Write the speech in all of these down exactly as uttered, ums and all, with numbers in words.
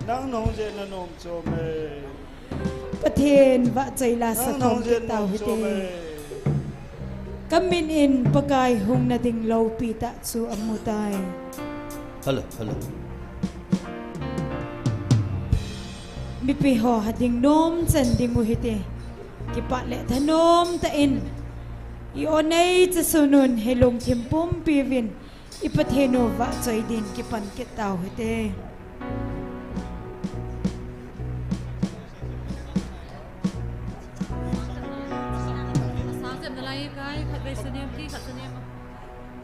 Nang nahung jeh nanom chom e. Pathen vahchoi la sakhom kit tau hite. Kamin in Pakai hung nading loupi tah chu amu tai. Hello, hello. Mipi ho hading nom chan ding u hite. Kipah le thanom tah in i-o nei chasunun hilung thim pumpi uvin i Pathen u vahchoi din kipan kit tau hite.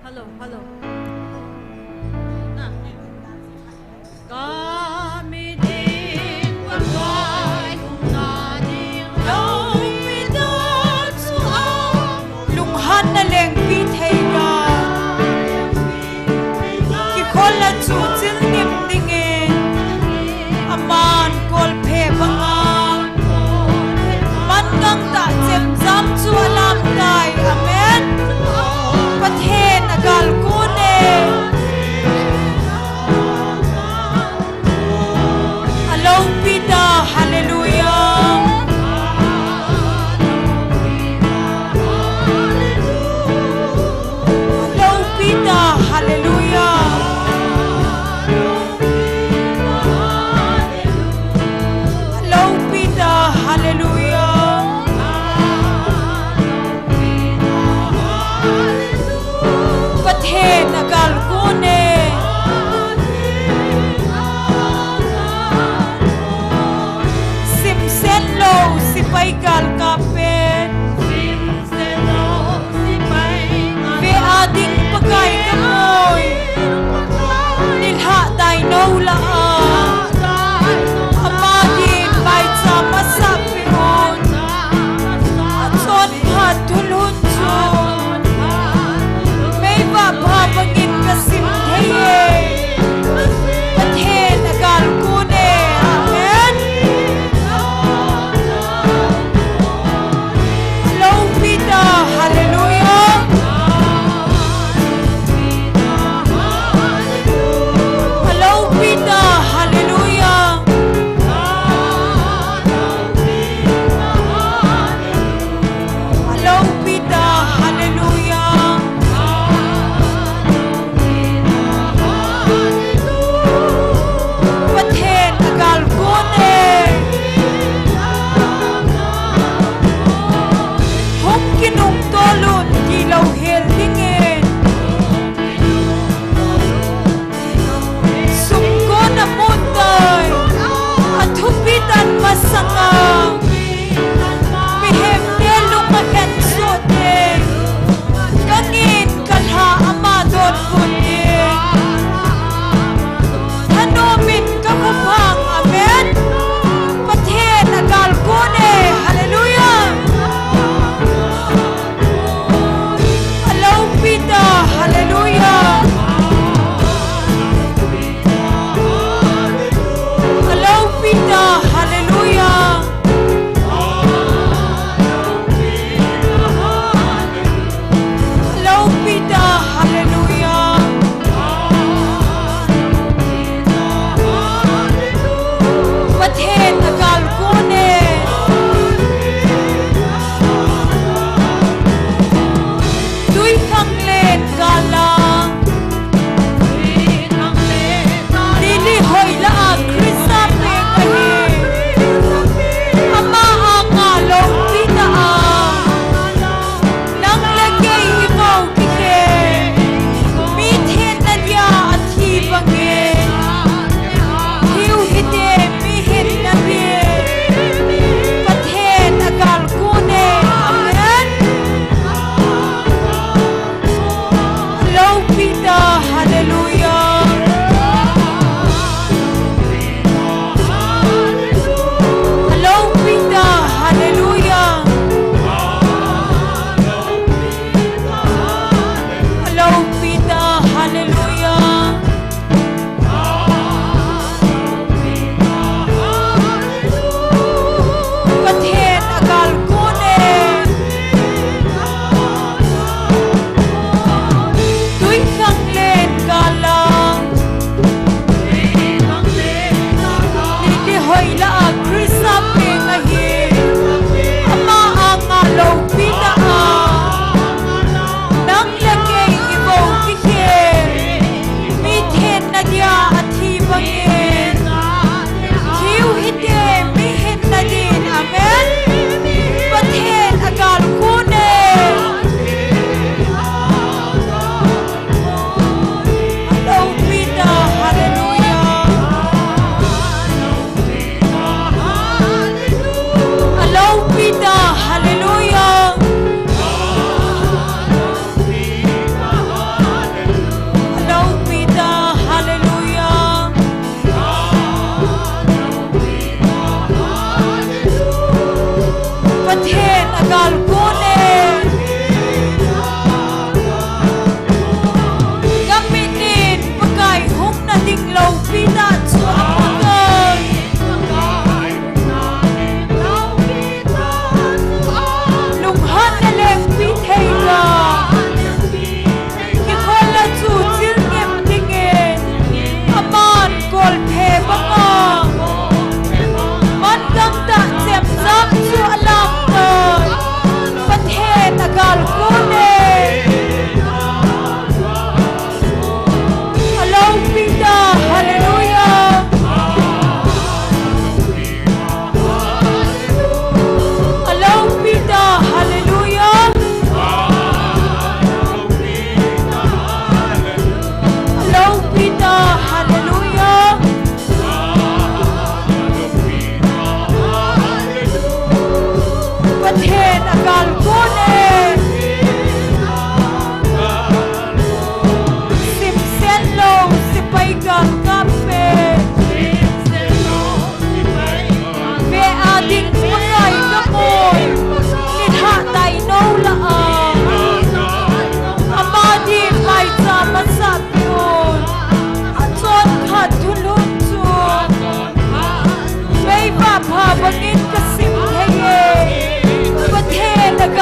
Hello, hello. Lunghanna lengpi thei la, kikhol a chu chil nim dingin, aman kolphe banga man gangtah chemjam chu alam tai. Amen. Pathen agalkon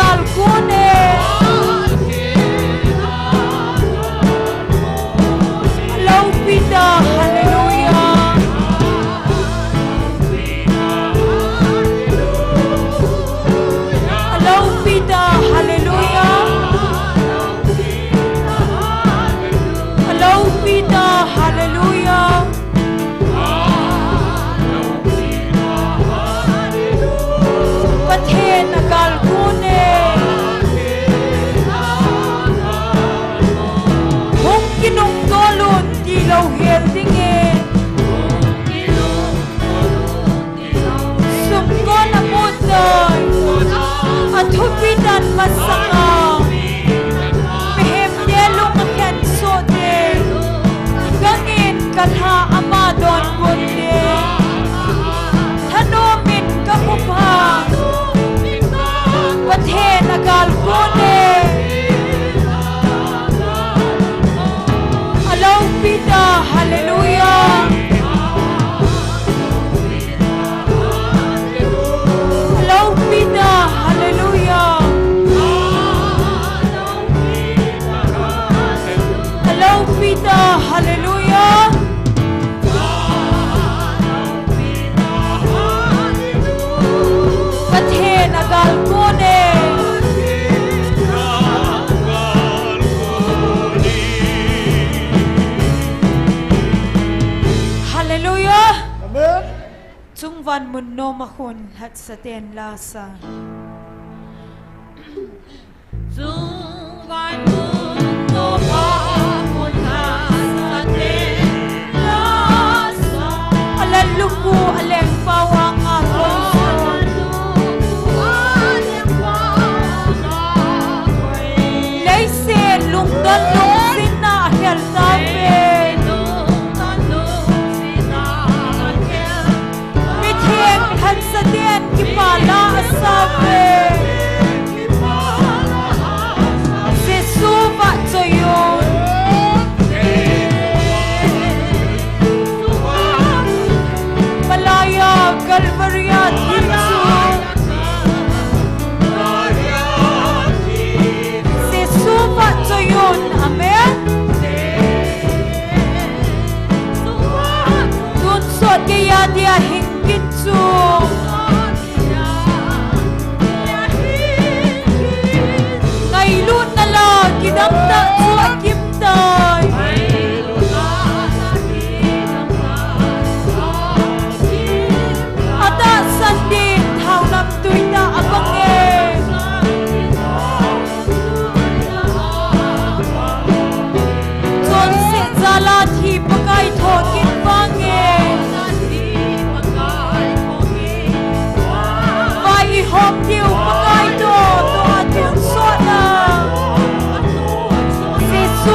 Kalkun e. Alopi ta, hallelujah. Alopi ta, hallelujah. Alopi ta, hallelujah. Pathen agalkun e. Hung kinungtolun tilou hel dingin. Sumkon amutai, athupi dan masanga, mihemte lung akhen soh ding, gangin kalha ama donbut ding, thanomin kakhupha, Pathen agalkun e. Alopi ta, hallelujah. Alopi ta, hallelujah. Alopi ta, hallelujah. Pathen agalkun e. Hallelujah. Amen. Chungvan mun nom a khun lhatsa ten lasa. Chungvan mun nom a khun lhatsa ten lasa. Alalluku alengpau anga khun. Leiset lungdon lungsetna ahel tauve. Mitheng lhatsa ten kipah la asauve. Jesu vahchoi un. Malaya Calvary a thi chu Jesu vahchoi un. Amen. Tonsot geiya dia hing kit chu ngailutna la kidemtah chu akim tai. Atahsan din thao lamtui tah abang e. Chonset jal a thi Pakai tho kit vang e. Vai ihop diu Pakai tho, tho a tonsot na. Jesu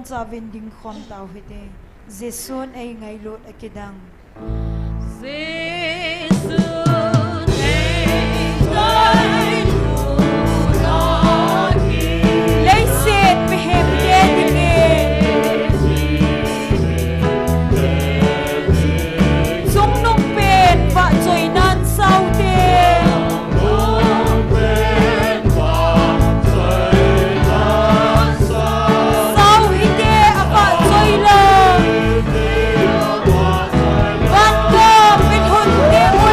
Chauvin dingkhom tau hite. Jesun eingailut akidang. Leiset mihemte dingin chungnungpen vahchoinan saute. Sau hite, avahchoi lou. Vangam milhun ding u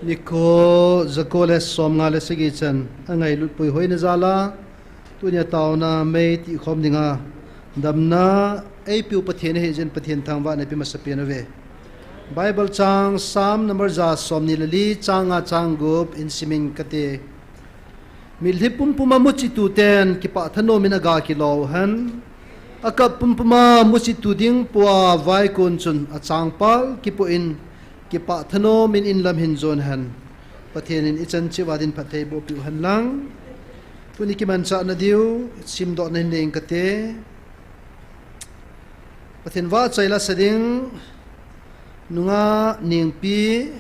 Nikho jako le somnga le sagi chan angailut puihoi na jal a, tunia taona mei tihkhom dinga damna eipeu Pathen ahi jeh in Pathen thangvahna ipe masapen uve. Bible chang Psalm number ja somni le li, chang nga chang gup in simin kate. Mitlhi pumpuma muchitu ten kipah thanom in aga kilo hen, akap pumpuma muchitu ding pua vaikun chun achangpal kipoh in kipah thanom in inlam hin jon hen. Pathen in ichan cheh uva din phatthei boh peh u hen lang. Tuni kimanchah na diu simdoh na hin nei ing kate. Pathen vahchoi la sa ding, nungah Nengpi,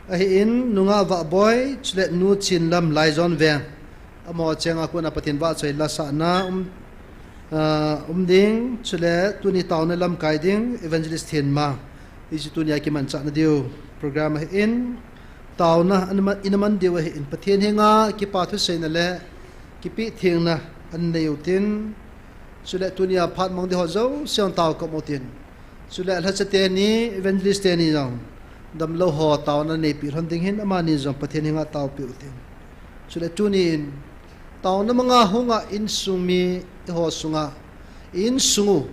ahin, nungah Vahboi, chule nu Chinlam Laijon Veng. Amaho chenga kona Pathen vahchoi la sahna um, ah, um ding, chule tuni taona lamkai ding, Evangelist Thenmang. Hichu tunia kimanchah na diu program ahin, taona ana man, ina man diu ahin, Pathen henga kipa thuseina le kipehthengna ana nei utin, chule tunia phat mang ding ho jouse jong tao kop utin. Chule lhacha teni, evangelist teni jong, damlou ho taona neipeh lhon ding hin amani jong Pathen henga taopeh utin. Chule tuni in, taona manga hunga insung mi eiho sunga, insung u,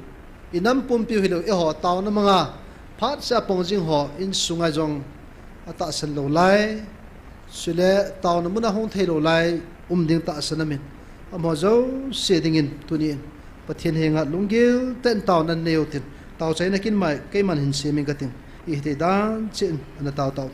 inam pumpiu hilou eiho taona manga phatseh a pang jing ho insunga jong atahsan lou lai, chule taona muna hung thei lou lai um ding tahsan amin. Amaho jouse dingin tuni in Pathen henga lunggil tah in taona nei utin, taochaina kin mai keiman hin sem ing kating. Ihite dan cheh in ana tao tao.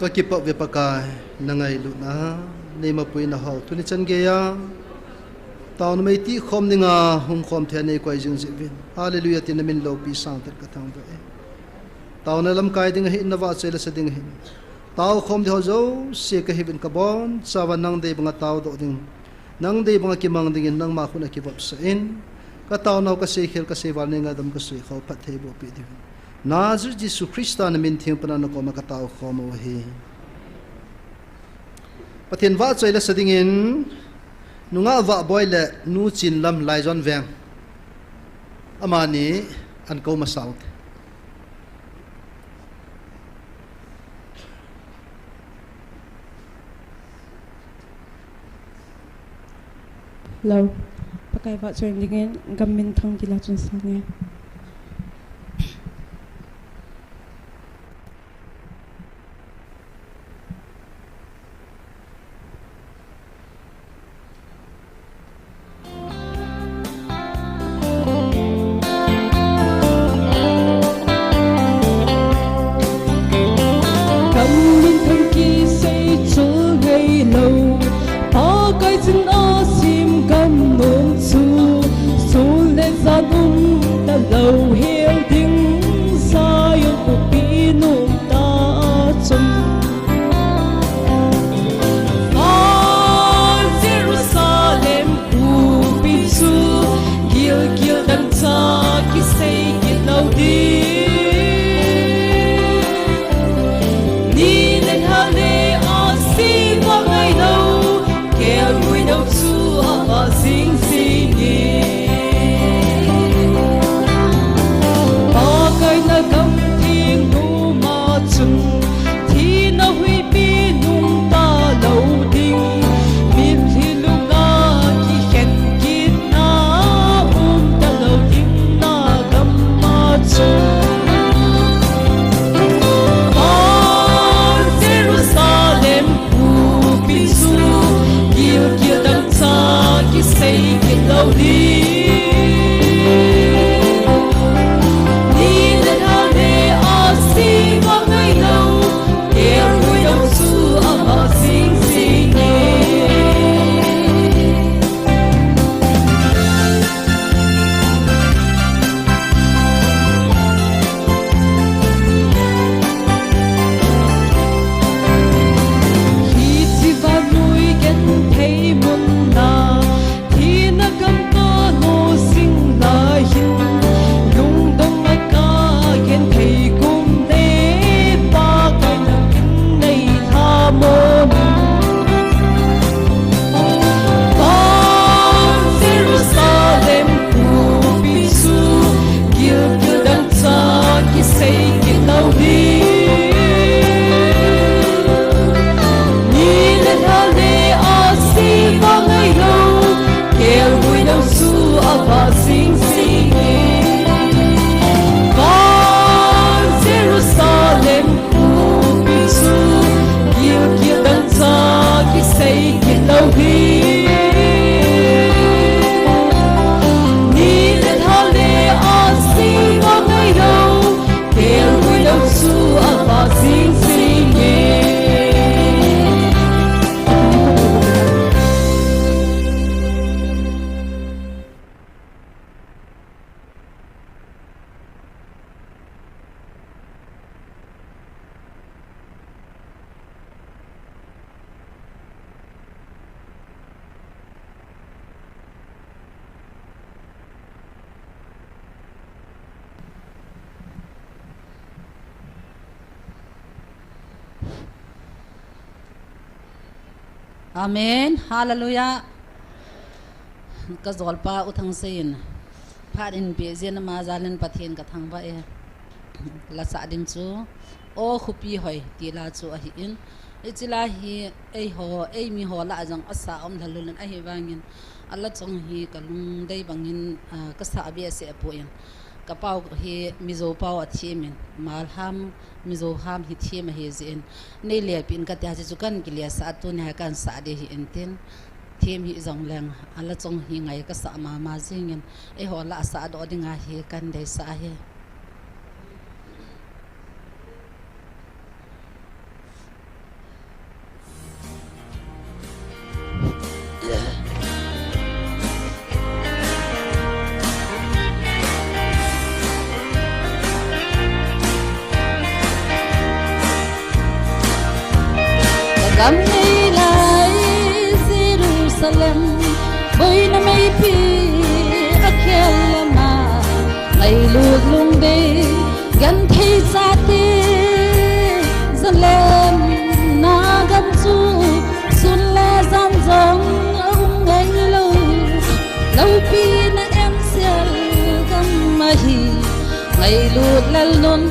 Ka kipah uve Pakai, na ngailutna, nei mapuina hou tuni chan geiya taona meiti khom dinga hung khom thei a nei koi jing jeh uvin. Hallelujah tin na min loupi sangtah ka thangvah e. Taona lamkai ding ahin, na vahchoi la sa ding ahin, tao khom ding ho jouse ka hiuvin, ka bonchauva nang dei banga tao doh ding, nang dei banga kimang dingin nangma khut a kivopsah in, ka taonau ka seikhel ka seival nei ngaidam ka seikhou phatthei boh peh diuvin. Nazareth Jesu Christa na min theng pana na koma ka tao khom u ahi. Pathen vahchoi la sa dingin, nungah Vahboi le nu Chinlam Laijon Veng, amani an kou masa ute. Hello. Pakai vahchoi dingin, Gamminthang Kilachun Sange. Gamminthang kisei chul ngeilou, Pakai chin a sim gam nom chu, sun le jan um talou hel ding, Zion khopi nom ta chun. Van Jerusalem khopi chu, gilkel dangchah kisei kit lou ding. Ni le lha le ahsi vah ngailou, kelngoi nou chu avah jing jing e. Pakai na gam theng noma chun, thina huipi nung talou ding, mitlhi lung a kikhen kitna um talou ding na gam a chun. Van Jerusalem khopi chu, gilkel dangchah kisei kit lou ding. Ni le lha le ahsi vah ngailou, kelngoi nou chu avah jing jing e. Hiche vannoi genthei mun a, thina gam a losing lai hin, lungdong a ka genthei kum le, Pakai na min nei lhamon. Van Jerusalem khopi chu, gilkel dangchah kisei kit lou ding. Ni le lha le ahsi vah ngailou, kelngoi nou chu avah jing jing e. Van Jerusalem khopi chu, gilkel dangchah kisei kit lou ding. Ni le lha le ahsi vah ngailou, kelngoi nou chu avah jing jing e. Amen. Hallelujah. Ka jolpa U Thangsei in phat in peh jeh in ama jal in Pathen ka thangvah e. La sah ding chu, O Khopi Hoi ti la chu ahi in. Hiche la hi eiho, eimi ho lah a jong asah um lhalou in ahivangin, a la chong hi ka lungdei bangin, ah, ka sah behseh poi. Ka pau hi Mizo pau a them in, Malham, Mizo ham hi them ahi jeh in, nei lepeh in kati a, hiche chu kan kile sah a, tuni a kan sah ding ahi in tin, them hih jong leng, a la chong hi ngai ka sah mama jing in, eiho lah a sah doh ding ahi kan deisah ahi. Gam nei lai Jerusalem, boina meipi akhel lama, ngailut lungdei genthei chate, Jerusalem na gam chu sun le jan jong aum ngai lou. Loupina emsel gam ahi, ngailut lal nun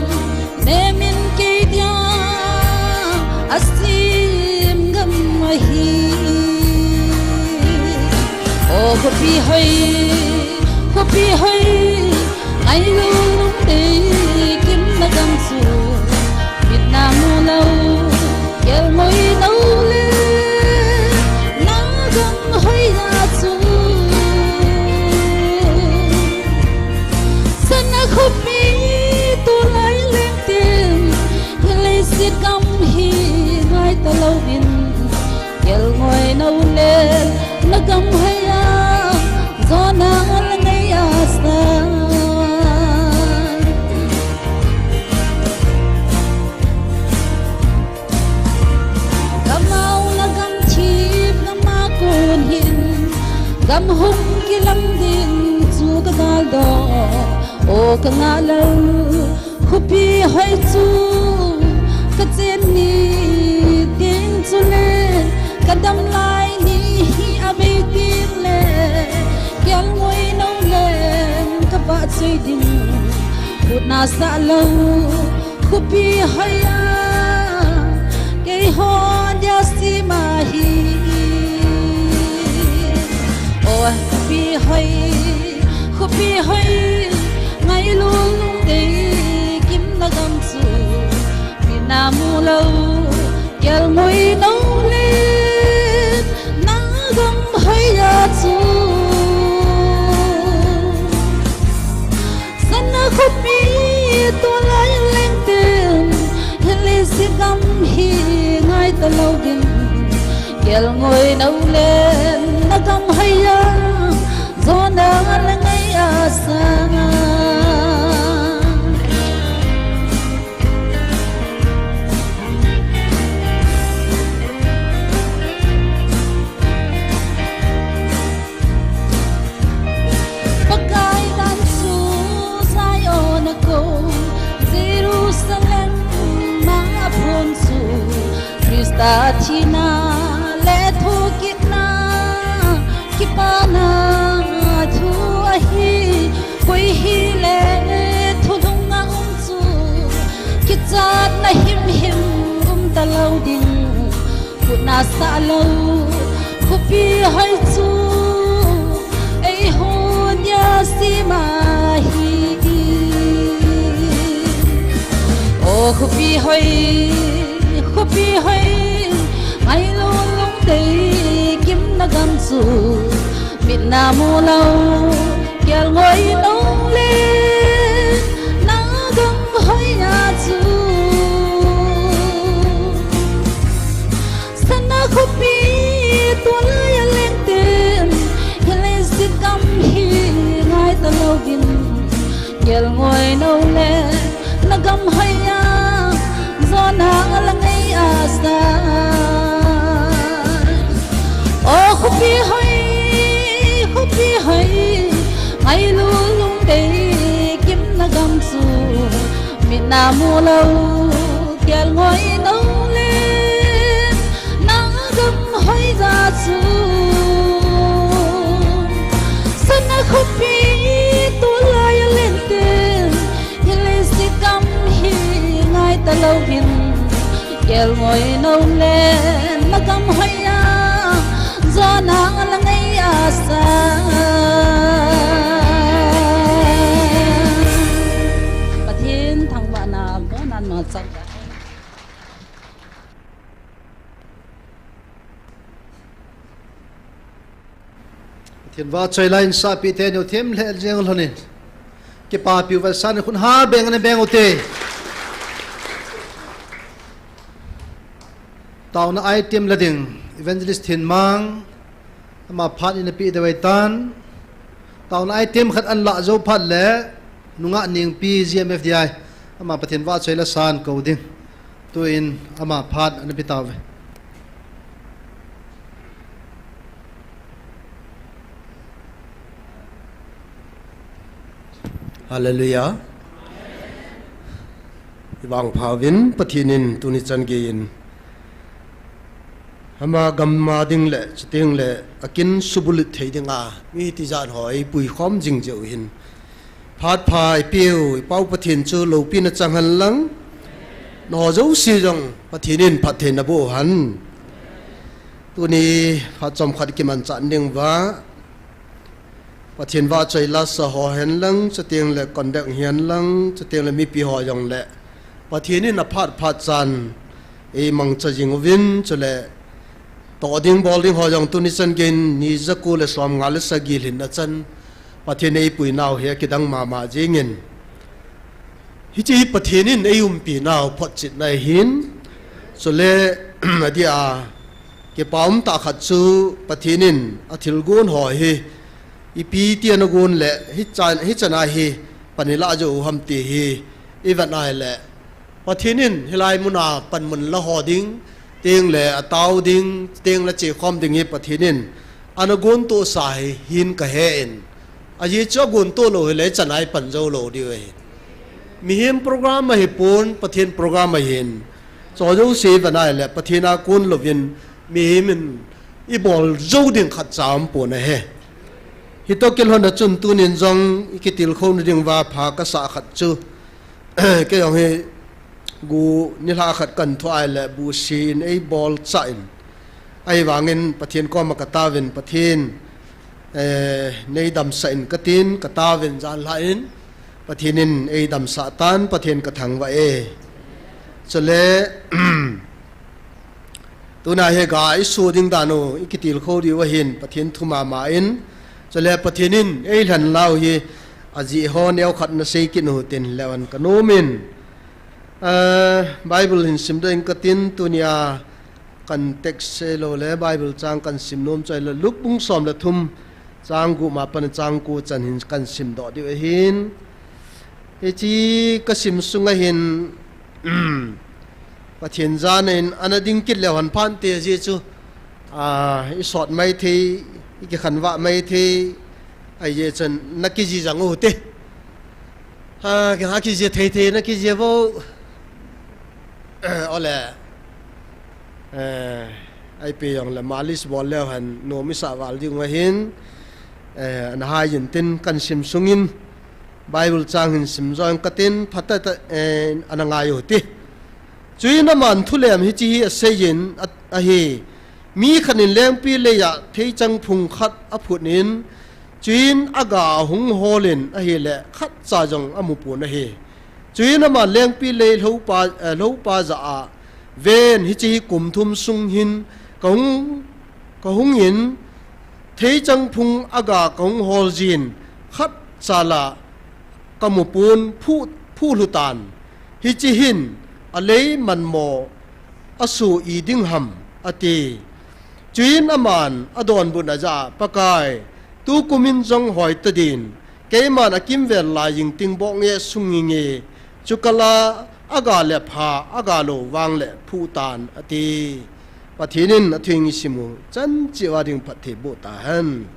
nemin kei dia asem gam ahi. O khopi hoi, khopi hoi, ngailut lungdei kimna gam chu, mit na mu lou, kelngoi lou le na gam hoiya chu. Sana khopi tulai lengtin, leiset gam hi ngai talouvin, kelngoi lou le na gam hoiya, jona la ngaiya sa. Gam auna gam thip gam a kon hin, gam hung kilam ding chu ka galdoh, o ka ngah lou. Khopi hoi chu ka chen ni ding chule, ka dam lai ni hi avei ding le, kelngoi lou le ka vahchoi ding, khut na sah lou. Khopi hoiya, keiho dia sem ahi. O khopi hoi, khopi hoi, ngailut lungdei kimna gam chu, mit na mu lou, kelngoi lou le na gam hoiya chu. Sana khopi tulai lengtin, leiset gam hi ngai talouvin, kelngoi lou le na gam hoiya, jona la ngaiya sa. Pakai dan chu Zion a kon, Jerusalem a phon chu, Christa thina le thokitna, kipana thu ahi. Koi hile thulhung a um chu, kichatna himhim um talou ding. Khut na sah lou, khopi hoi chu, eiho dia sem ahi. O khopi hoi, khopi hoi, ngailut lungdei kimna gam chu, mit na mu lou, kelngoi lou le na gam hoiya chu. Sana khopi tulai lengtin, leiset gam hi ngai talouvin, kelngoi lou le na gam hoiya, jona la ngaiya sa. O khopi hoi, khopi hoi, ngailut lungdei kimna gam chu, mit na mu lou, kelngoi lou le na gam hoiya chu. Sana khopi tulai lengtin, leiset gam hi ngai talouvin, kelngoi lou le na gam hoiya, jona la ngaiya sa. Pathen thangvahna abon'a mangchan. Pathen vahchoi lai in sahpi teni u themlheh jeng lhon in, kipapi u vetsahna khut ha beng ana beng u te. Taona item la ding, Evangelist Thinmang, ama phat in ana pe diu ahitan. Taona item khat ana lah jou phat le, nungah Nengpi G M F D I, ama Pathen vahchoi la san kou ding. Tuin ama phat ana pe tauve. Hallelujah. Ivangphauvin Pathen in tuni chan geiyin ama gamma ding le chuteng le akin subulut thei dinga mi tijat ho eipui khom jing jeh u hin phat pha eipeu, i Pau Pathen chu loupina chang hen lang, nangho jouse jong Pathen in phatthei naboh hen. Tuni phat chomkhat kimanchah ding uva, Pathen vahchoi lasa ho hen lang, chuteng le conduct hi hen lang, chuteng le mipi ho jong le Pathen in aphat phat chan eimangcha jing uvin, chule toh ding bol ding ho jong tuni chan geiyin ni jako le som nga le sagi lhinna chan Pathen eipui nau hi akidang mama jingin, hiche hi Pathen in eiumpi nau photchetna ahin, chule adeh a kipa um tah khat chu Pathen in athilgon ho hi ipi ti ana gon le hichan, hichana hi pan ilah jou u ham ti hi ivet a ahile, Pathen in hilai muna panmun la ho ding, teng le atao ding, teng le chekhom ding hi Pathen in ana gontoh sa hi hin kahen. Ajeh chu agontoh lou hile chana ipan jou lou diu ahi. Mihem program ahipon, Pathen program ahin. Chujouse ivet a ahile Pathen a kon louvin mihem in ibol jou ding khatcha umpon ahi. Hitoh kilhon a chun tunin jong ikitilkhouna ding uva pha kasah khat chu, kei jong hi gu nilhah khat kan thoh a ahile busi in eibolchah in, ahivangin Pathen koma kataovin, Pathen, eh, neidamsah in katin, kataovin janlhah in Pathen in eidamsah tan, Pathen kathangvah e. Chule tuna hi ga iso ding dan u ikitilkhou diu ahin, Pathen thu mama in, chule Pathen in eilhen nau hi ajeh ho neokhat nasei kit u hitin leu hen kanom in, ah, Bible hin simdoh ing katin, tunia kan text hilou le Bible chang kan sim nom chu ahile Luke bung som le thum chang gup ma apat chang ko chan hin kan simdoh diu ahin. Hiche kasim sunga hin Pathen jana in ana ding kit leu hen phante ajeh chu, ah, isot maithei, ikikhanvah maithei, ajeh chun nakiji jeng u hite. Ha, kei ha kiji thei thei nakiji vo. Ole, eh, ipi jongle malis bol leu hen nom isah val ding u ahin, eh, ana hai jin tin kan sim sungin Bible chang hin simdoh ing katin, phatah tah, eh, ana ngai u hite. Chuin aman thulem hiche hi aseiyin a, ahi. Mi khat in lengpi leiya theichang phung khat aphut in, chuin aga ahung hol in ahile khatcha jong amupon ahi. Chuin aman lengpi lei lhoupa, eh, lhoupa jah a, ven, hiche hi kum thum sung hin kahung, kahung in, theichang phung aga kahung hol jin, khatcha la kamupon, phu, phu lhu tan. Hiche hin alei manmo aso iding ham, ati. Chuin aman adonbutna jah a, Pakai, tukum in jong hoitah din, keiman akimvel lai jing ting bong e sung inge, chukal a aga le pha, aga lou vang le phu tan, ati. Pathen in athu isim u chan cheh uva ding phatthei boh tahen.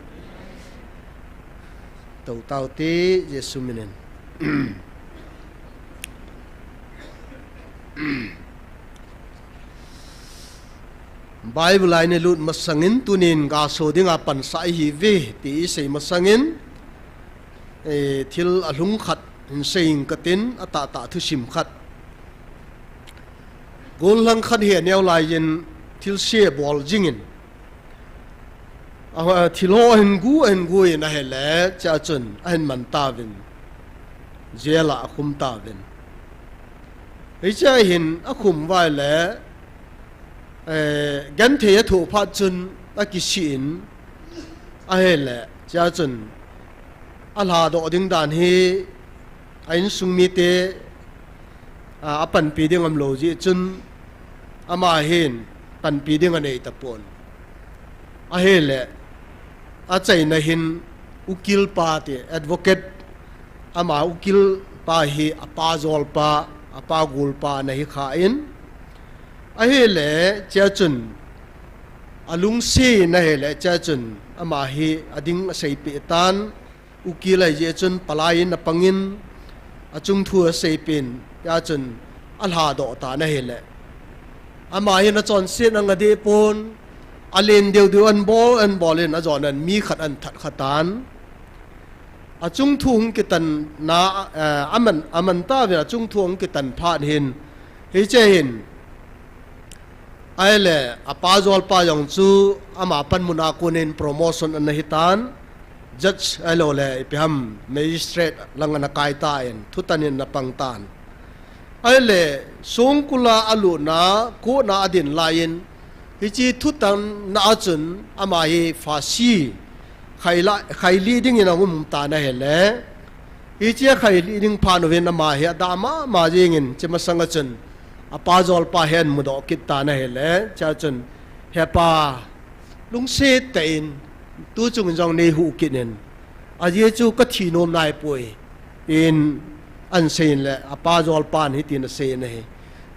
Tou tau te, Jesu minin. Bible a ina lut masangin tunin gaso dinga pansah ihiuve ti isei masangin, eh, thil alhung khat hin sei ing katin, atahtah thusim khat. Gollhang khat hi aneo laiyin thilse bol jingin, a, thil ho ahin gu, ahin gu in ahile, chea chun ahin man tauvin, jail a akhum tauvin. Hichea hin akhum uva ahile, eh, genthei athoh phat chun akisih in, ahile, chea chun alhadoh ding dan hi a insung mite, a, apanpi ding umlou jeh chun, ama hin panpi ding anei tapon. Ahile, achaina hin ukil pa ti, advocate, ama ukil pa hi apa jolpa, apa golpa ana hikhan, ahile, chea chun alungset in ahile, chea chun ama hi ading aseipeh tan, Ukil ahi jeh chun palai in apangin, achung thu aseipeh in, tia chun alhadoh tan ahile. Ama hin achonset anga deh pon, alen deu deu anbol, anbol in ajon in mi khat anthat kha tan. Achung thu hung kitan na, eh, aman, aman tauvin achung thu hung kitan phat hin, hiche hin, ahile, apa jolpa jong chu ama panmun a konin promotion ana hitan, judge ahilouleh ipi ham magistrate lang ana kai tan, thutan in ana pang tan. Ahile, songkul a alutna, court a adin laiyin, hiche thutanna a chun ama hi phasi khai la, khai lih dingin ahung um tan ahile. Hiche a khai lih ding phat uvin ama hi adah mama jengin, hiche masang a chun apa jolpa hi ahin mudoh kit tan ahile, chua chun, "He pa, lungset tah in, tuchung in jong neihuh kit in. Ajeh chu kathi nom naipoi," tin aseiyin le, apa jolpan hitin aseiyin ahi.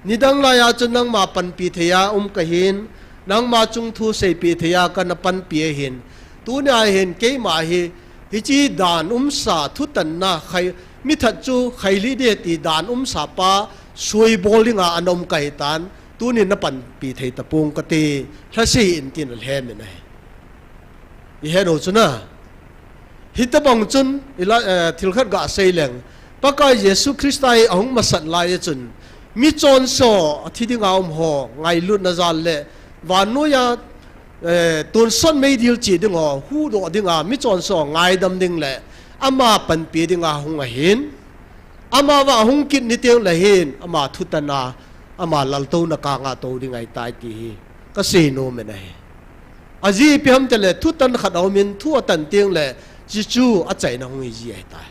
"Nidang laiya chun nangma panpi thei a um kahin, nangma chung thu seipeh thei a kana panpi ahin. Tunia hin keima hi, hiche dan umsa thutanna khai, mithat chu khai lih ding ti dan umsa pa soi bol dinga ana um kahi tan, tunin napanpi thei tapong kate, lhasam in," tin alhem in ahi. Ihet u chu na. Hitobang chun, ila, eh, thil khat gasei leng. Pakai Jesu Christa hi ahung masat laiya chun, michonse ho, athi dinga um ho ngailutna jal le, vannoiya, eh, tonsot meidil che ding ho, huhdoh dinga, michonse ho ngaidam ding le, ama panpi dinga hung ahin. Ama vang ahung kit ni teng le hin, ama thutan a, ama laltouna kanga tou ding ahitai ti hi kasei nom in ahi. Ajeh ipi ham itile, thutan khat aumin, thu atan teng le, hiche chu achaina hung hi ji ahitai.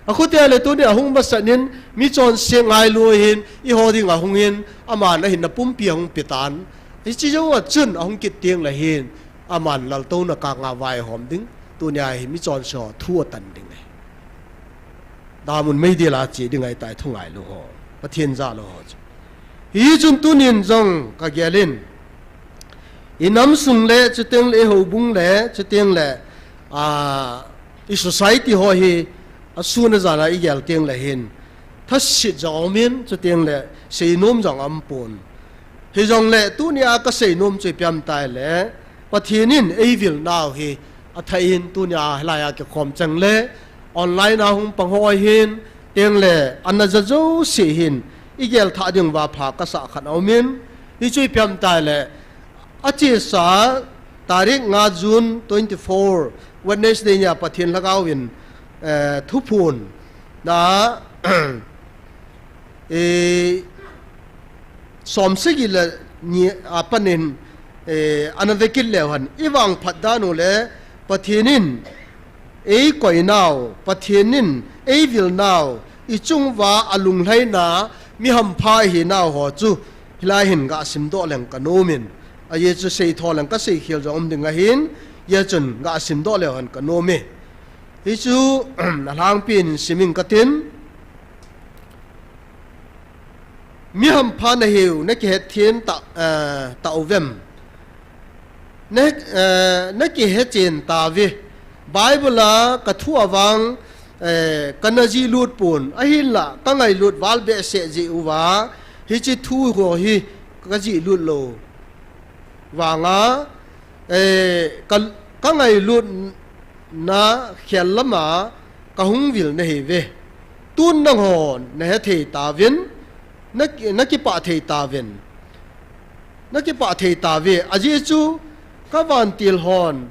Akhutia le tunia ahung masat in, michonse ngailu ahin, eiho dinga hung in, aman ahinna pumpi ahung pe tan. Hiche jou a chun ahung kit teng le hin, aman laltouna kanga vaihom ding, tunia hi michonse ho thu atan ding ahi. Damun meidil a che ding ahitai thu ngailu ho, Pathen jal u ho chu. Hichun tunin jong kagel in, inam sung le, chuteng le, ihoubung le, chuteng le, a, i society ho hi, asun ajan a igel teng le hin, thaset jong aumin, chuteng le, seinom jong aumpon. Hijongle, tunia kasei nom chu ipi ham itile, Pathen in eivil nau hi athah in, tunia hilaiya kikhom chang le, online a hung pang ho hin, teng le, ana ja jouse hin, igel thah ding uva pha kasah khat aumin, hichu ipi ham itile, achesa tarik nga June twenty-four, Wednesday nia Pathen Lhagao in, eh, thuphon na, eh, som sagi le ni apan in, eh, ana vekit leu hen, ivangphat dan u le Pathen in eikoi nau, Pathen in eivil nau, ichung uva alunglhaina, mi hampha ihi nau ho chu, hilai hin gasim doh leng kanom in, ajeh chu seitho leng kasei khel jong um ding ahin, hijeh chun gasim doh leu hen kanom e. Hichu, alhangpi in sim ing katin, mi hampha nahiu, nakihet them ta, eh, tauvem. Na, eh, nakihe chen tauve. Bible a kathu a vang, eh, kana jihlut pon. Ahinla, kangailut val behseh jeh uva, hiche thu ho hi kajihlut lou vanga, eh, ka, kangailutna khel lama kahung vil nahiuve. Tun nangho nahe thei tauvin, na, nakipah thei tauvin. Nakipah thei tauve, ajeh chu kavantil hon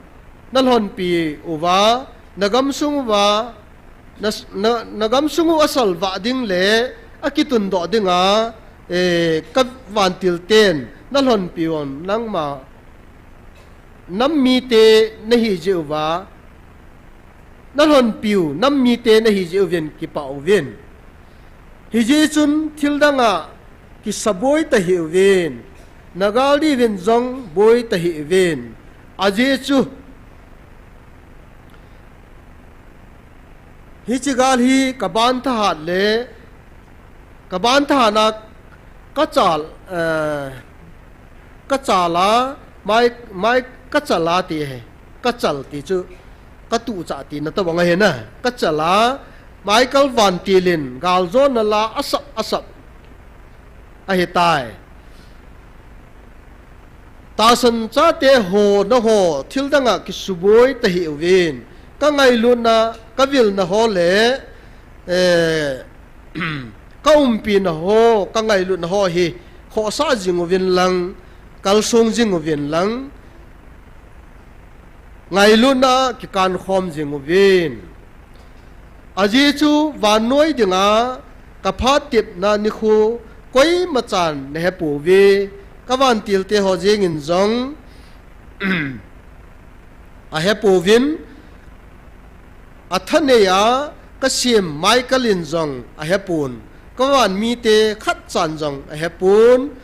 nalhonpi uva, nagamsung uva, na, na, nagamsung u asalvah ding le akitundoh dinga, eh, kavantil ten nalhonpi uvin, nangma nam mite nahi jeh uva, nalhonpiu nam mite nahi jeh uvin kipah uvin. Hijeh chun thildang a kisaboi tahih uvin, nagal diuvin jong boi tahih uvin. Ajeh chu, hiche gal hi kaban thahat le, kaban thahat na kachal, eh, kachal a, mai, mai kachal a ti he, kachal ti chu, katuh chah tina tobang ahi na. Kachal a, Michael vantil in galjona la asap asap ahitai. Tahsan chate ho nangho thil dang a kisuboi tahih uvin. Kangailutna, kavilna ho le, eh, kaumpina ho, kangailutna ho hi khohsah jing uvin lang, kalsong jing uvin lang, ngailutna kikan khom jing uvin. Ajeh chu vannoi dinga kaphat tepna nikho koimachan nahepouvin, kavantilte ho jengin jong ahepouvin, athanei a kasem Michael in jong ahepon, kavan mite khatchan jong ahepon.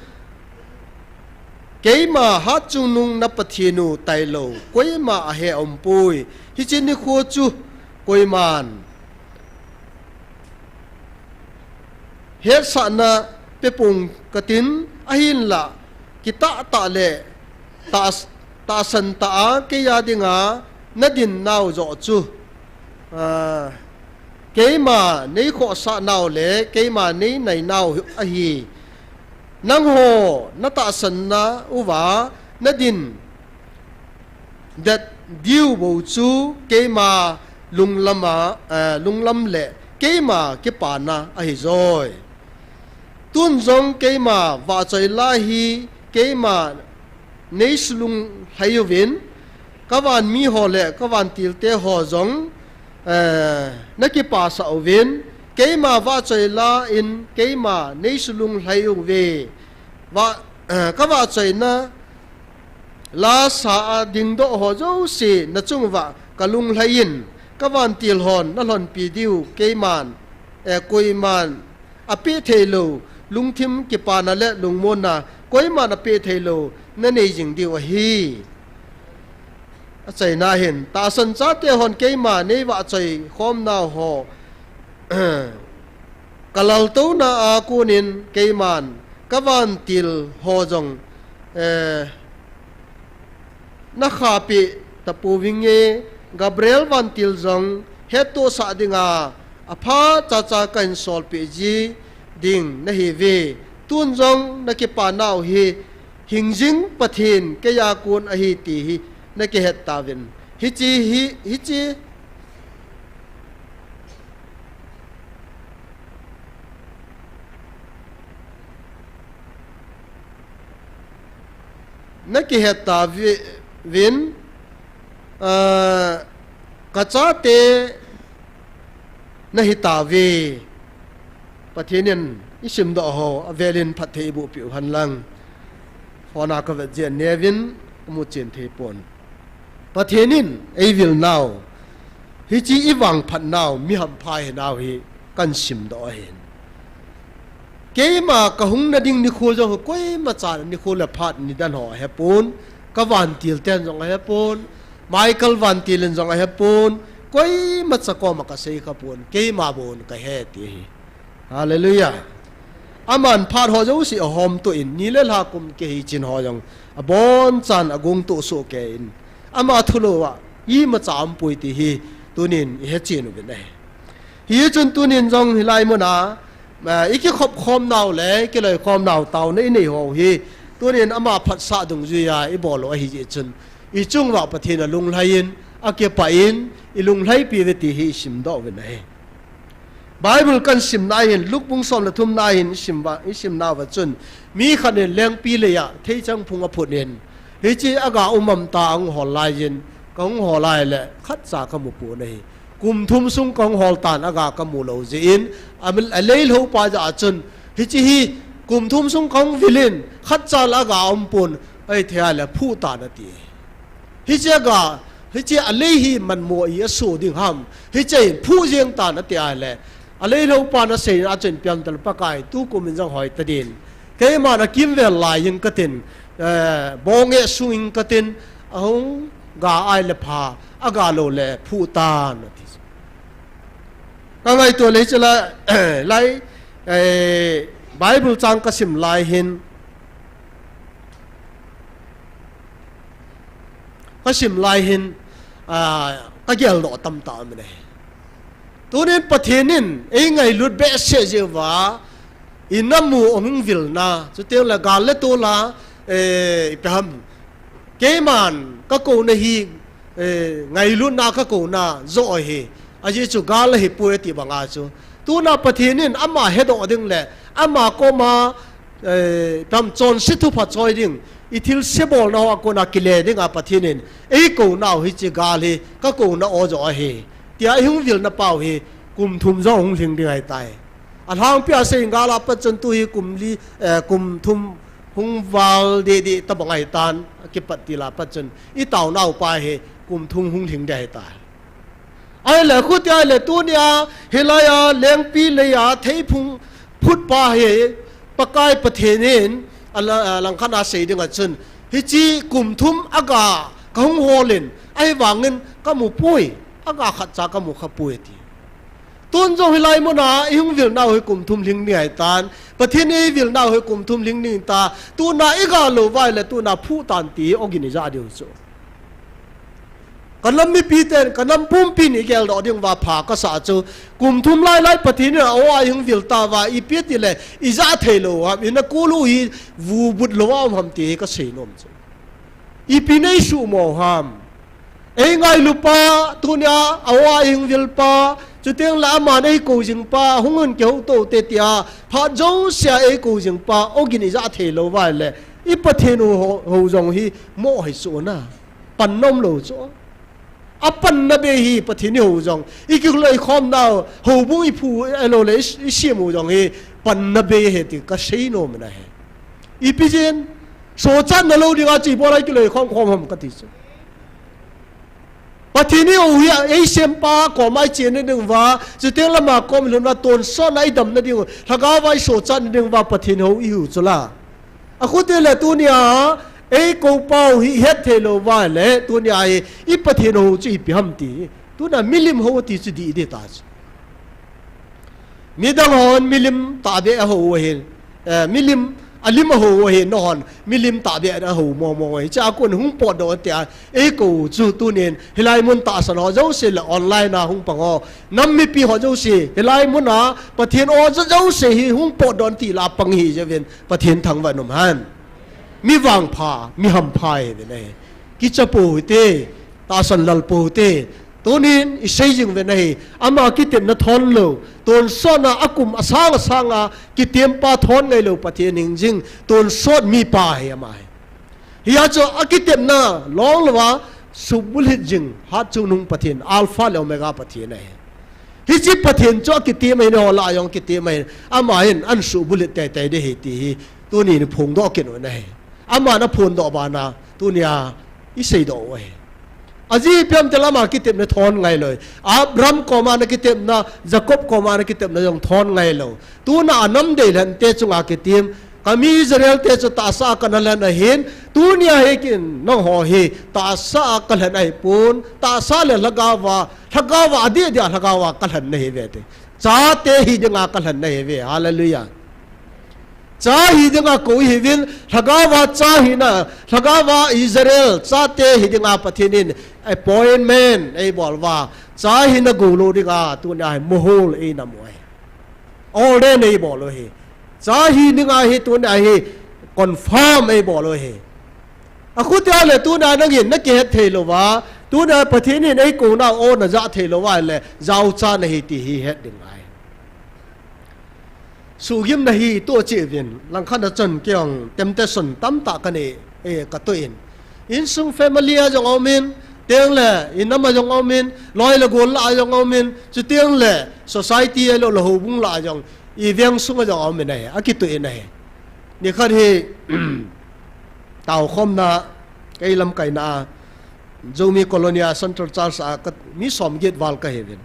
Keima hatchungnung na Pathen u tailou koima ahe aumpoi. Hiche nikho chu koiman hetsahna pepong katin, ahinlah kitah tah le tah, tahsan tah a keiya dinga nadin nau joh chu, ah, keima neikhohsah nau le keima neinai nau ahi. Nangho natahsan nauva nadin det diu bou chu keima lunglam a, eh, lunglam le keima kipana ahi joi. Tun jong keima vahchoi la hi keima neisulunglhai uvin, kavan mi ho le kavantilte ho jong, eh, nakipasah uvin, keima vahchoi la in keima neisulunglhai uve. Va, eh, kavahchoina la sa a dingdoh ho jouse nachung uva kalunglhai in, kavantil hon nalhonpi diu keiman, eh, koiman apeh theilou lungthim kipana le lungmonna, koiman apeh theilou nanei jing diu ahi. Achaina hin, tahsan chate hon keima neivahchoi khom nau ho kalaltouna a konin keiman kavantil ho jong, eh, nakhahpeh tapouvinge. Gabriel vantil jong hettohsah dinga apha chacha kahin solpeh ji ding nahiuve. Tun jong nakipa nau hi hingjing Pathen keiya kon ahi ti hi nakihet tauvin. Hiche hi, hiche nakihet tauvin, ah, kachate nahitauve. Pathen in isimdoh ho avelin phatthei ibohpeh u henlang. Hona kavet jeh in neovin kamuchen theipon. Pathen in eivil nau, hiche ivangphat nau, mi hampha hinau hi kahin simdoh ahin. Keima kahung nading nikho jong koimachan nikho le phat nidan ho ahepon, kavantil ten jong ahepon, Michael vantil in jong ahepon, koimacha koma kasei khapon, keima bon kahe ti ahi. Hallelujah. Aman phat ho jouse ahomtoh in, ni le lha kum kihei chin ho jong abonchan agongtoh sohkei in, ama thulouva imacha aumpoi ti hi tunin ihechen uvin ahi. Hichun tunin jong hilai muna, ah, ikikhop khom nau le ikiloikhom nau taona inei ho hi tunin ama phatsah dungjuiya ibol u ahijeh chun, ichung uva Pathen alunglhai in, akipah in, ilunglhaipi uve ti hi isimdoh uvin ahi. Bible kahin simna hin, Luke bung som le thumna hin isim uva, isimnauva chun, mi khat in lengpi leiya theichang phung aphut in, hiche aga um am tia ahung hol laiyin, kahung hol lai le khatcha kamupon ahi. Kum thum sung kahung hol tan aga kamu lou jeh in, a, aleilhou pa jah a chun, hiche hi kum thum sung kahung vil in, khatcha la aga aumpon, ahithei a le phuh tan ati. Hiche aga, hiche alei hi manmo a iso ding ham, hiche in phuh jeng tan ati a le, aleilhou pan asei a chun, Piantel Pakai, tukum in jong hoi tadin, keiman akimvel laiyin katin, eh, bonge sungin katin, ahung ga a le pha, aga lou le phuh tan ati. Kangaito le hiche la, lai, eh, Bible chang kasim lai hin, kasim lai hin, ah, Ka geldoh tamtah aum in ahi. Tunin Pathen in ei ngailut behseh jeh uva, i nam u ahung vilna, chuteng le gal le tol a, eh, ipi ham, keiman ka kouna hi, eh, ngailutna ka kouna joh ahi, ajeh chu gal ahi poi ati banga chu. Tuna Pathen in ama hedoh ding le, ama koma, eh, tam chonse thupha choi ding, i thilse bolna hoa kona kile dinga Pathen in ei kounau hiche gal hi ka kouna aw joh ahi, tia i hung vilna pau hi kum thum jong hung lhing ding ahitai. Alhangpia sei gal a pat chun tu hi kum li, eh, kum thum hung val deh deh tabang ahitan, akipat til a pat chun i taonau pa hi kum thum hung lhing ding ahitai. Ahile, khuti ahile, tunia, hilai a, lengpi lei a, theiphung phut pa hi, Pakai Pathen in, a la-, a langkhat a sei ding a chun, hiche kum thum aga, ka hung hol in, ahivangin, ka mu poi, aga khat cha ka mu kha poi ati. Tun jong hilai muna, i hung vilnau hi kum thum lhing ni ahitan, Pathen in ei vilnau hi kum thum lhing ni ta, tuna i gal lou uva ahile, tuna phu tan ti, ogin i ja diu chu. Ka nam mipi ten, ka nam pumpi in i geldoh ding uva pha ka sa chu. Kum thum lai lai Pathen in a aw a i hung vil ta uva, ipi ti le, i ja thei lou ham, i na kulu hi vu but lou a um ham ti hi ka sei nom chu. Ipi nei suhmo ham. Ei ngailu pa, tunia, a aw a i hung vil pa, chuteng le aman ei kou jing pa, hung un kihou to te tia, phat jousea ei kou jing pa, ogin i ja thei lou uva le, i Pathen u ho, ho jong hi, mo hi chu na. Pan nom lou chu. A panna bei hi Pathen i hou jong. I kiloi khom nau, houbung i phu, ahilou le, i, i siam u jong hi, panna bei ahi ti ka sei nom na hi. Ipi jeh in, sochatna lou dinga chu ibola i kiloi khom khom ham ka ti chu. Pathen i hou hi, ei sem pa, koma i chena ding uva, chuteng le ama kom i lhun uva, tonsot na i damna ding u, lhagao va i sochatna ding uva, Pathen hou i hiu chu la. Akhuti le tunia, ei kou pau hi het thei lou uva le, tunia hi, i Pathen hou chu ipi ham ti. Tuna milim hou ti chu di di ta chu. Midang hon milim tahbeh a hou ahin, eh, milim a lim a hou ahin, nahon milim tahbeh a hou mo mo ahi. Cha kun hung potdoh tia, ei kou chu tunin, hilai mun tahsan ho jouse le online a hung pang ho. Nam mipi ho jouse, hilai muna, Pathen aw jouse hi hung potdoh ti la pang hi jeh uvin. Pathen thangvah in um hen. Mi vangpha, mi hampha hi ve nahi. Kicha pou hite, tahsan lal pou hite. Tunin i sei jing ve nahi. Ama kitepna thon lou. Tonsot na a kum asang asang a kitem pa thon ngai lou Pathen hing jing. Tonsot mi pa hi ama hi. Hia chu a kitepna long lou a subulhit jing. Hat chungnung Pathen. Alpha le Omega Pathen ahi. Hiche Pathen chu a kitem ahin, ho lah a jong kitem ahin, ama hin an subulhit teitei ding ahi ti hi, tuni ni phongdoh kit u nahi. Ama na phondoh bana, tunia, i seidoh u ahi. Ajeh ipi ham itile ama kitepna thon ngai lou. Abraham koma na kitepna, Jacob koma na kitepna jong thon ngai lou. Tuna a nam deilhen te chunga kitem, Ka mi Israel te chu tahsa a kana lhen ahin, tunia hi kin nangho hi tahsa a kalhen ahipon, tahsa le lhagao va, lhagao va adeh deh a lhagao va kalhen nahi ve ti. Chate hi dinga kalhen nahi ve. Hallelujah. Cha hi dinga kou ihiuvin, lhagao va cha hina, lhagao va Israel, chate hi dinga Pathen in appointment eibol uva, cha hina gou lou dinga, tunia hi mohol eina mu ahi. Ordain eibol u ahi. Cha hi dinga hi tunia hi confirm eibol u ahi. Akhutia le tunia nangin nakihet thei louva, tunia Pathen in eikouna o najah thei louva le, jaocha nahi ti hi het ding ahi. Suhgimna hi toh cheh uvin, langkhat a chun kei jong temptation tamtah kanei, eh, katoh in. Insung family a jong aumin, teng le, inam a jong aumin, loi le gol lah a jong aumin, chuteng le, society a lo le houbung lah a jong, iveng sung a jong aumin ahi, akitoh in ahi. Nikhat hi, taokhomna, kei lamkaina a, Zomi Colony a Central Church a ka, mi somget val kahiuvin.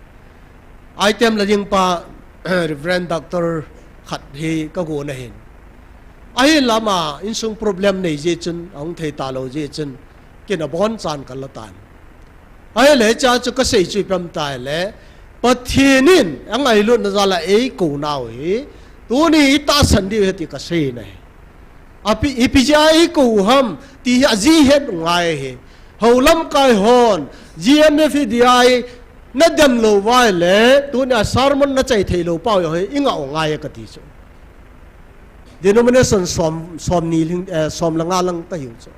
Item la ding pa, Reverend Doctor khat hi kagon ahin. Ahinla ama insung problem nei jeh chun, ahung thei talou jeh chun, kin abonchan kala tan. Ahile cha chu kasei chu ipi ham itile, Pathen in angailutna jal a eikounau hi, tuni itahsan diu ahi ti kasei nahi. Api, ipi jeh a eikou u ham, ti hi ajeh het ngai ahi. Hou lamkai hon, G M F D I, na dem lou vai le, tunia sermon na chai thei lou pau jong hi, i ngah u ngai e kati chu. Denomination som, som ni ling, eh, som le nga lang ka hiu chu.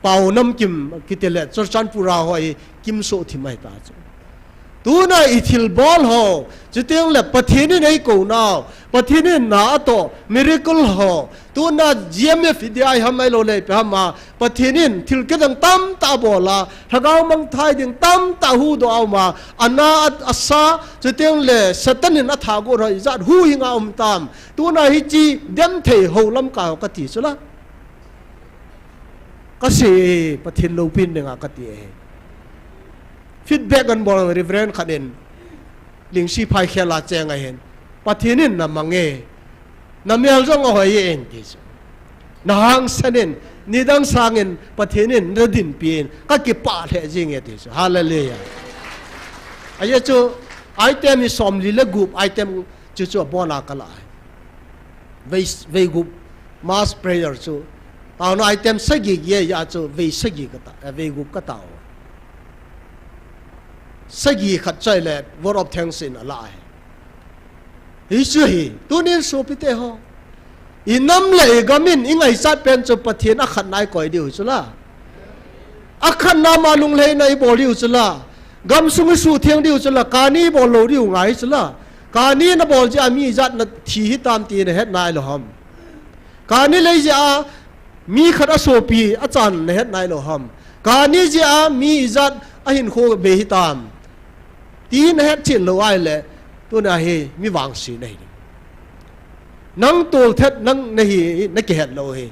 Pau namkim kiti le, Churachandpur a ho hi, kim soh thim ahi ta chu. Tuna i thilbol ho, chuteng le Pathen in eikou nau, Pathen in na atoh, miracle ho, tuna G M F D I ham ahilou le ipi ham a, Pathen in thil kidang tamtah abol a, lhagao mangthai ding tamtah huhdoh a um a, ana a, asa, chuteng le Satan in atha got ho ijat huhhing a um tam. Tuna hiche dem thei hou lamkai ho kati chu la. Ka sei e, Pathen loupina dinga kati e. Feedback an bol Reverend khat in, Lingsi phai khel a cheng ahin, Pathen in na mang e, na mel jong ahoi e ati chu. Na hangsan in, nidang sangin Pathen in na dinpi in, ka kipah lheh jing e ati chu. Hallelujah. Ajeh chu, item hi somli le gup, item chu chu abon a ka la e. Vei, vei gup mass prayer chu. Taona item sagi gi a chu vei sagi ka ta, eh, vei gup ka tao. Sagi khat chai le vote of thanks in a la e. Hichu hi, tunin sopite ho. I nam le i gam in i ngaichat pen chu Pathen a khatna i koi diu chu la. A khatna ma lunglhaina i bol diu chu la. Gamsung i suhtheng diu chu la. Kani i bol lou diu ngai chu la. Kani na bol jeh a mi ijat na thi hitam ti na het nai lou ham. Kani lei jeh a mi khat a sopi a chan na het nai lou ham. Kani jeh a mi ijat a hinkho bei hitam ti na het chin lou ahile, tuna hi mi vangse na hi. Nang tolthat nang na hi, na kihet lou hi.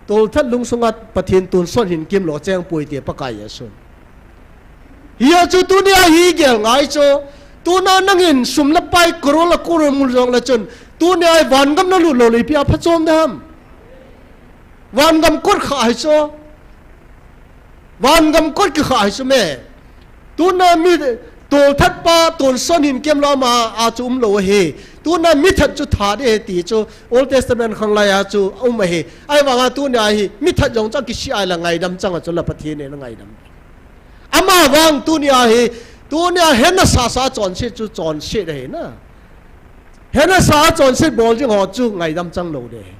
Tolthat lungsunga Pathen tonsot hinkemlou cheng poi ti Pakai Jesun. Hia chu tunia hi gel ngai chu, tuna nangin sum le pai crore le crore mul jong le chun, tunia vangam na lut lou le ipi a phachom dem. Vangam kot kha hi chu. Vangam kot kikha hi chu me. Tuna mi tolthat pa, tonsot hinkemlou ama a chu umlou ahi. Tuna mi that chu that ding ahi ti chu Old Testament khanglai a chu um ahi. Ahivanga tunia hi mi that jong chu akisih a ahile ngaidam chang a chu la Pathen in angaidam. Ama vang tunia hi, tunia hena sasa chonset chu chonset ahi na. Hena sa a chonset bol jing ho chu ngaidam chang lou ding ahi.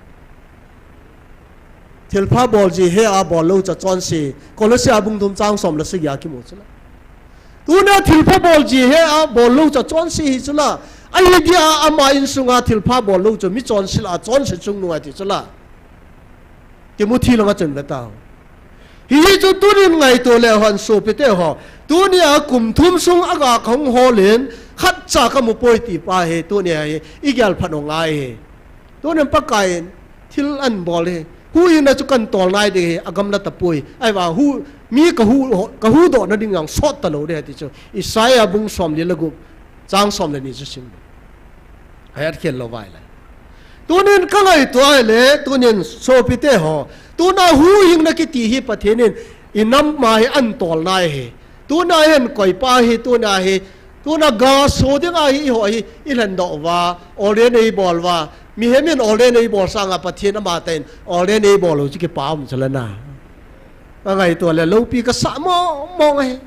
Thilpha bol ji he a bol lou chu chonse. Kolosia bung thum chang som le sagi a kimu chu la. Tuna thilpha bol ji he a bol lou chu chonse hi chu la. Ahi dia ama insunga thilpha bol lou chu mi chonse la, chonse chungnung ahi ti chu la. Timothy langa chun ve tau. Hichu tunin ngaito le hon sopite ho. Tunia kum thum sung a ga kahung hol in khatcha kamu poi ti pa hi tunia hi i gel phat u ngai hi. Tunin Pakai in thil ahin bol hi. Huhhingna chu kahin tol nai ding hi, agamla tapoi. Ahivang hu, mi kahu, kahuhdoh na ding jong sot talou ding ahi ti chu. Isaiah bung som le gup, chang som le ni chu sim. Ahet khel lou vai le. Tunin ka ngaito ahile, tunin sopite ho. Tuna huhhingna kiti hi Pathen in i nam ma hi ahin tol nai hi. Tuna hin koi pa hi, tuna hi, tuna ga so ding ahi, i ho hi, i lhendoh uva, ordain ei bol uva. Mihem in ordain ei bol sanga Pathen amatah in ordain ei bol u chu kipa um chu la na. Ka ngaito le loupi ka sa mong mong ahi.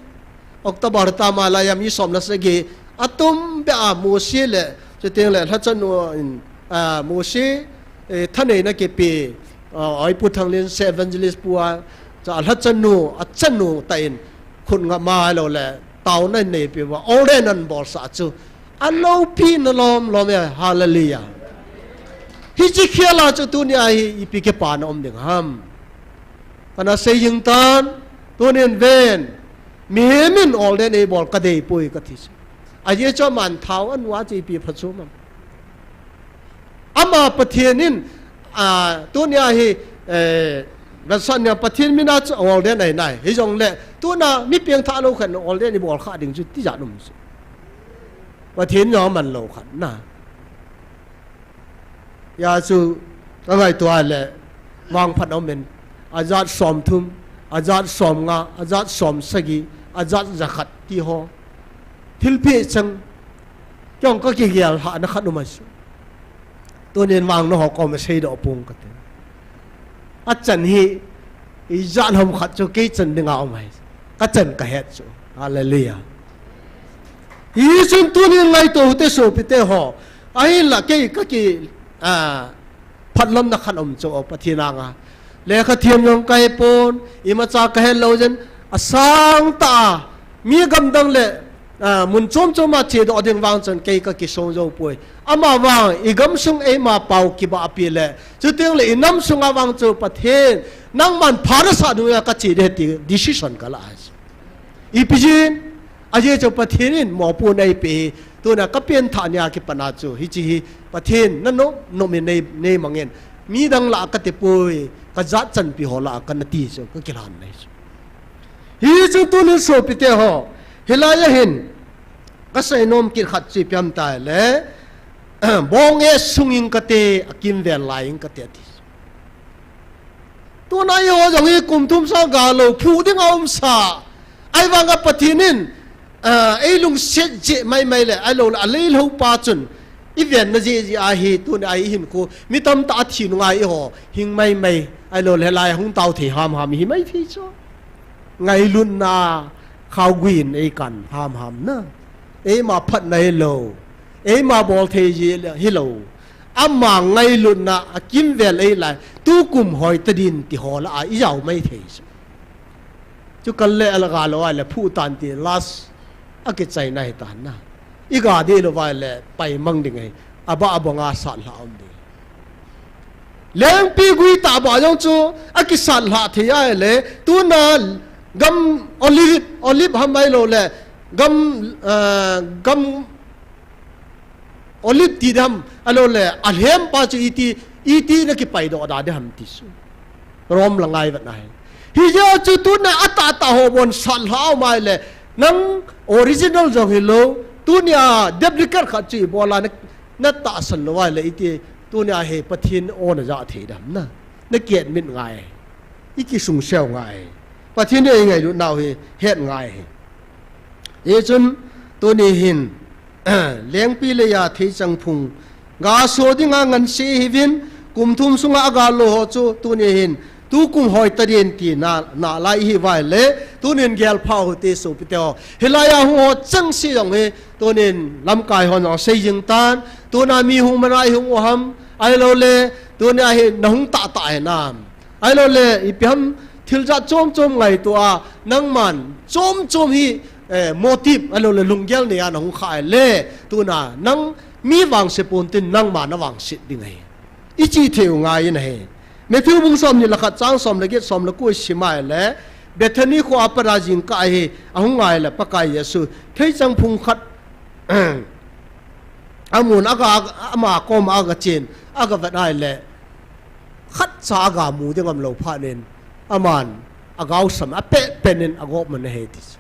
October tama laiya mi som le sagi atum beh a Mosi le, chuteng le lhachanu in, a, Mosi, eh, thaneina kipe, a, Oipu Thanglin se evangelist pu a, cha lhachanu, achanu tah in khut ngah ma lou le, taona in neipe uva, ordain ahin bolsah chu. Aloupina lom lom e, hallelujah. Hiche khel a chu tunia hi ipi kipana um ding ham. Kana sei jing tan, tunin ven, mihem in ordain ei bol ka dei poi kati chu. Ajeh chu aman thao anu a chu ipi phachom am. Ama Pathen in, a, tunia hi, eh, vetsahna Pathen mina chu ordain ahi nai. Hijongle, tuna mi pengthah lou khat in ordain i bol kha ding chu tijat um chu. Pathen in aman lou khat na. Hia chu ka ngaito a le vangphat um in, ajat som thum, ajat som nga, ajat som sagi, ajat jakhat ti ho. Thilpeh chang, kei jong ka kigel lhahna khat um ahi chu. Tunin vang nangho koma seidoh pong kate. Achan hi, ijat ham khat chu kei chan dinga um ahi. Kachan kahet chu. Hallelujah. Hichun tunin ngaito hite sopite ho. Ahinla kei kaki, ah, phatlamna khat um chu Pathen anga. Lekha thiam jong kahe pon, imacha kahe lou jeh in, asang tah a, mi gamdang le, ah, mun chom chom a chedoh ding vang chun kei kakisong jou poi. Amavang, igamsung eima pao kibahpi le, chuteng le inam sunga vang chu Pathen, nangman pha nasah nunga kache ding ti decision kalah ahi. Ipi jeh in, ajeh chu Pathen in mopohna eipeh hi, tuna kapenthah nia kipat a chu, hiche hi Pathen nanom nom in nei, neimangin, midang lah a kati poi, kajat chanpi ho lah a kana ti chu, kakilhan nei chu. Hichu tunin sopite ho, hilai a hin, kasei nom kit khat chu ipi ham itile, bong e sung ing kate, akimvel lai ing kate ati. Tuna eiho jong hi kum thum sanga ga lou, phu dinga umsa. Ahivanga Pathen in, ah, eilungset jeh maimai le, ahilouleh, aleilou pa chun, ivenna jeh jeh ahi, tuna a ihinkho, mi tamtah athi nunga eiho, hing maimai, ahilouleh, lai hung tao thei hamham, ihi mai thei chu. Ngailutna, khaoguin eikan hamham na. Eima phatna hilou, eima bolthei jeh hilou. Ama ngailutna akimvel eilai, tukum hoitadin ti ho lah a ijao mai thei chu. Chu kal le ala ga lou ahile phu tan ti last akichaina hitan na. Iga deh lou ahile paimang ding ahi. Abah abanga satlhah um ding. Lengpi gui tah bah jong chu akisat lhah thei ahile, tuna gam olive, olive ham ahilouleh, gam, ah, gam olive ti ding ham, ahilouleh, alhem pa chu iti, iti nakipaidoh da ding ham ti chu. Rom la ngai vet na hi. Hijeh chun tuna atahtah ho bon sat lhah um ahile, nang original jong hilou, tunia duplicate khat chu ibola na, natahsan lou ahile iti, tunia hi Pathen o najah thei ding ham na. Nakiet mit ngai. Ikisungsel ngai. Pathen in eingailutnau hi het ngai hi. Hichun tuni hin, lengpi leiya theichang phung ga so dinga ngansi hiuvin, kum thum sunga aga lou ho chu tuni hin, tukum hoitadin ti na, nalai ihiuva ahile, tunin gelpha u hite sopite ho. Hilaiya hung ho chengse jong hi, tunin lamkai hon jong asei jing tan, tuna mi hung mana ihung u ham, ahilouleh, tunia hi nahung tahtah hinam. Ahilouleh, ipi ham thil jat chom chom ngaito a, nangman chom chom hi, eh, motive, ahilouleh, lunggel neiya nahung kha ahile, tuna nang mi vangse ponte nangma navangset ding ahi. Iche thei u ngai in ahi. Matthew bung somni le khat chang som le get som le ko isim ahile, Bethany khoa pat a jingkah ahi, ahung ahile Pakai Jesu theichang phung khat amun aga, ama koma aga chen, aga vet ahile, khatcha aga mu ding aum lou phat in, aman agaosam, apet pet in agop man ahi ti chu.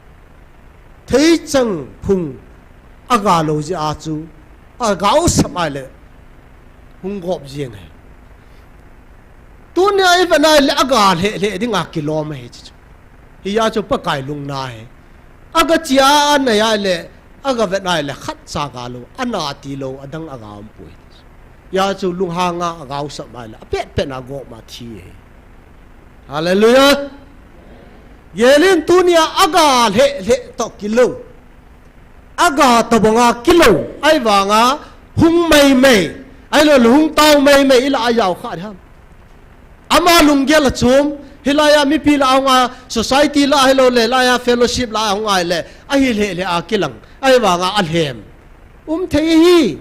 Theichang phung aga lou jeh a chu, agaosam ahile, hung gop jeng ahi. Tunia ivet na ahile, aga lheh lheh dinga kilom ahi ti chu. Hia chu Pakai lungna ahi. Aga chia anei ahile, aga vet ahile, khatcha aga lou, ana tilou, adang aga umpoi. Hia chu lunghanga agaosam ahile, apet pet na agop ma thi ahi. Hallelujah. Gel in tunia aga lheh lheh toh kilou. Aga tobanga kilou. Ahivanga hung maimai. Ahilouleh hung tao maimai ilah a jao kha ding ham. Ama lunggel achom, hilaiya mipi lah a hung a, society lah a ahilouleh, hilaiya fellowship lah a hung ahile, ahi lheh lheh a kilang, ahivanga alhem. Um thei ahi,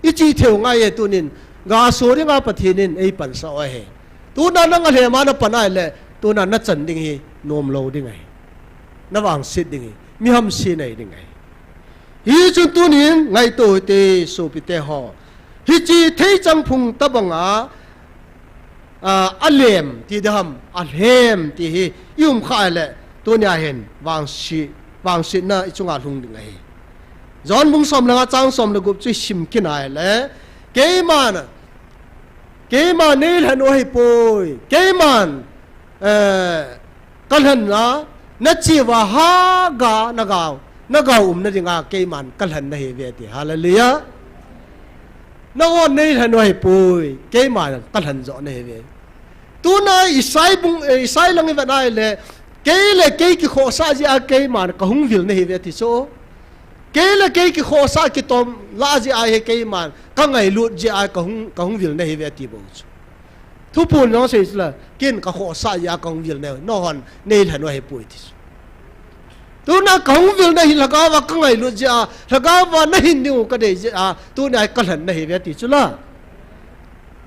iche thei u ngai e tunin, ga so dinga Pathen in eipansah u ahi. Tuna nang alhem a napan ahile, tuna nachan ding hi, nom lou ding ahi. Navangset ding hi, mi hamse nei ding ahi. Hichun tunin ngaito hite sopite ho. Hiche theichang phung tobanga, a, alhem ti ding ham, alhem ti hi, i um kha ahile, tunia hin, vangse, vangsetna ichunga lhung ding ahi. John bung som le nga chang som le gup chu isim kit ahile, keiman, keiman neilhen u ahipoi, keiman, eh, kalhenna, nache uva haga, naga, naga umna dinga keiman kalhen nahiuve ti. Hallelujah. Nangho neilhen u ahipoi, keiman kalhen joh nahiuve. Tuna Isai bung, eh, Isai lang i vet nai le, kei le kei kikhohsah jeh a keiman ka hung vil nahi ve ti chu. Kei le kei kikhohsah kitom lah jeh a hi keiman ka ngailut jeh a ka hung, ka hung vil nahi ve ti bou chu. Thuphon jong sei chu la, ken ka khohsah jeh a ka hung vil nahi, nahon nei lhen u ahi poi ti chu. Tuna ka hung vil nahi lhagao va ka ngailut jeh a, lhagao va nahin ding u ka dei jeh a, tuna ka lhen nahi ve ti chu la.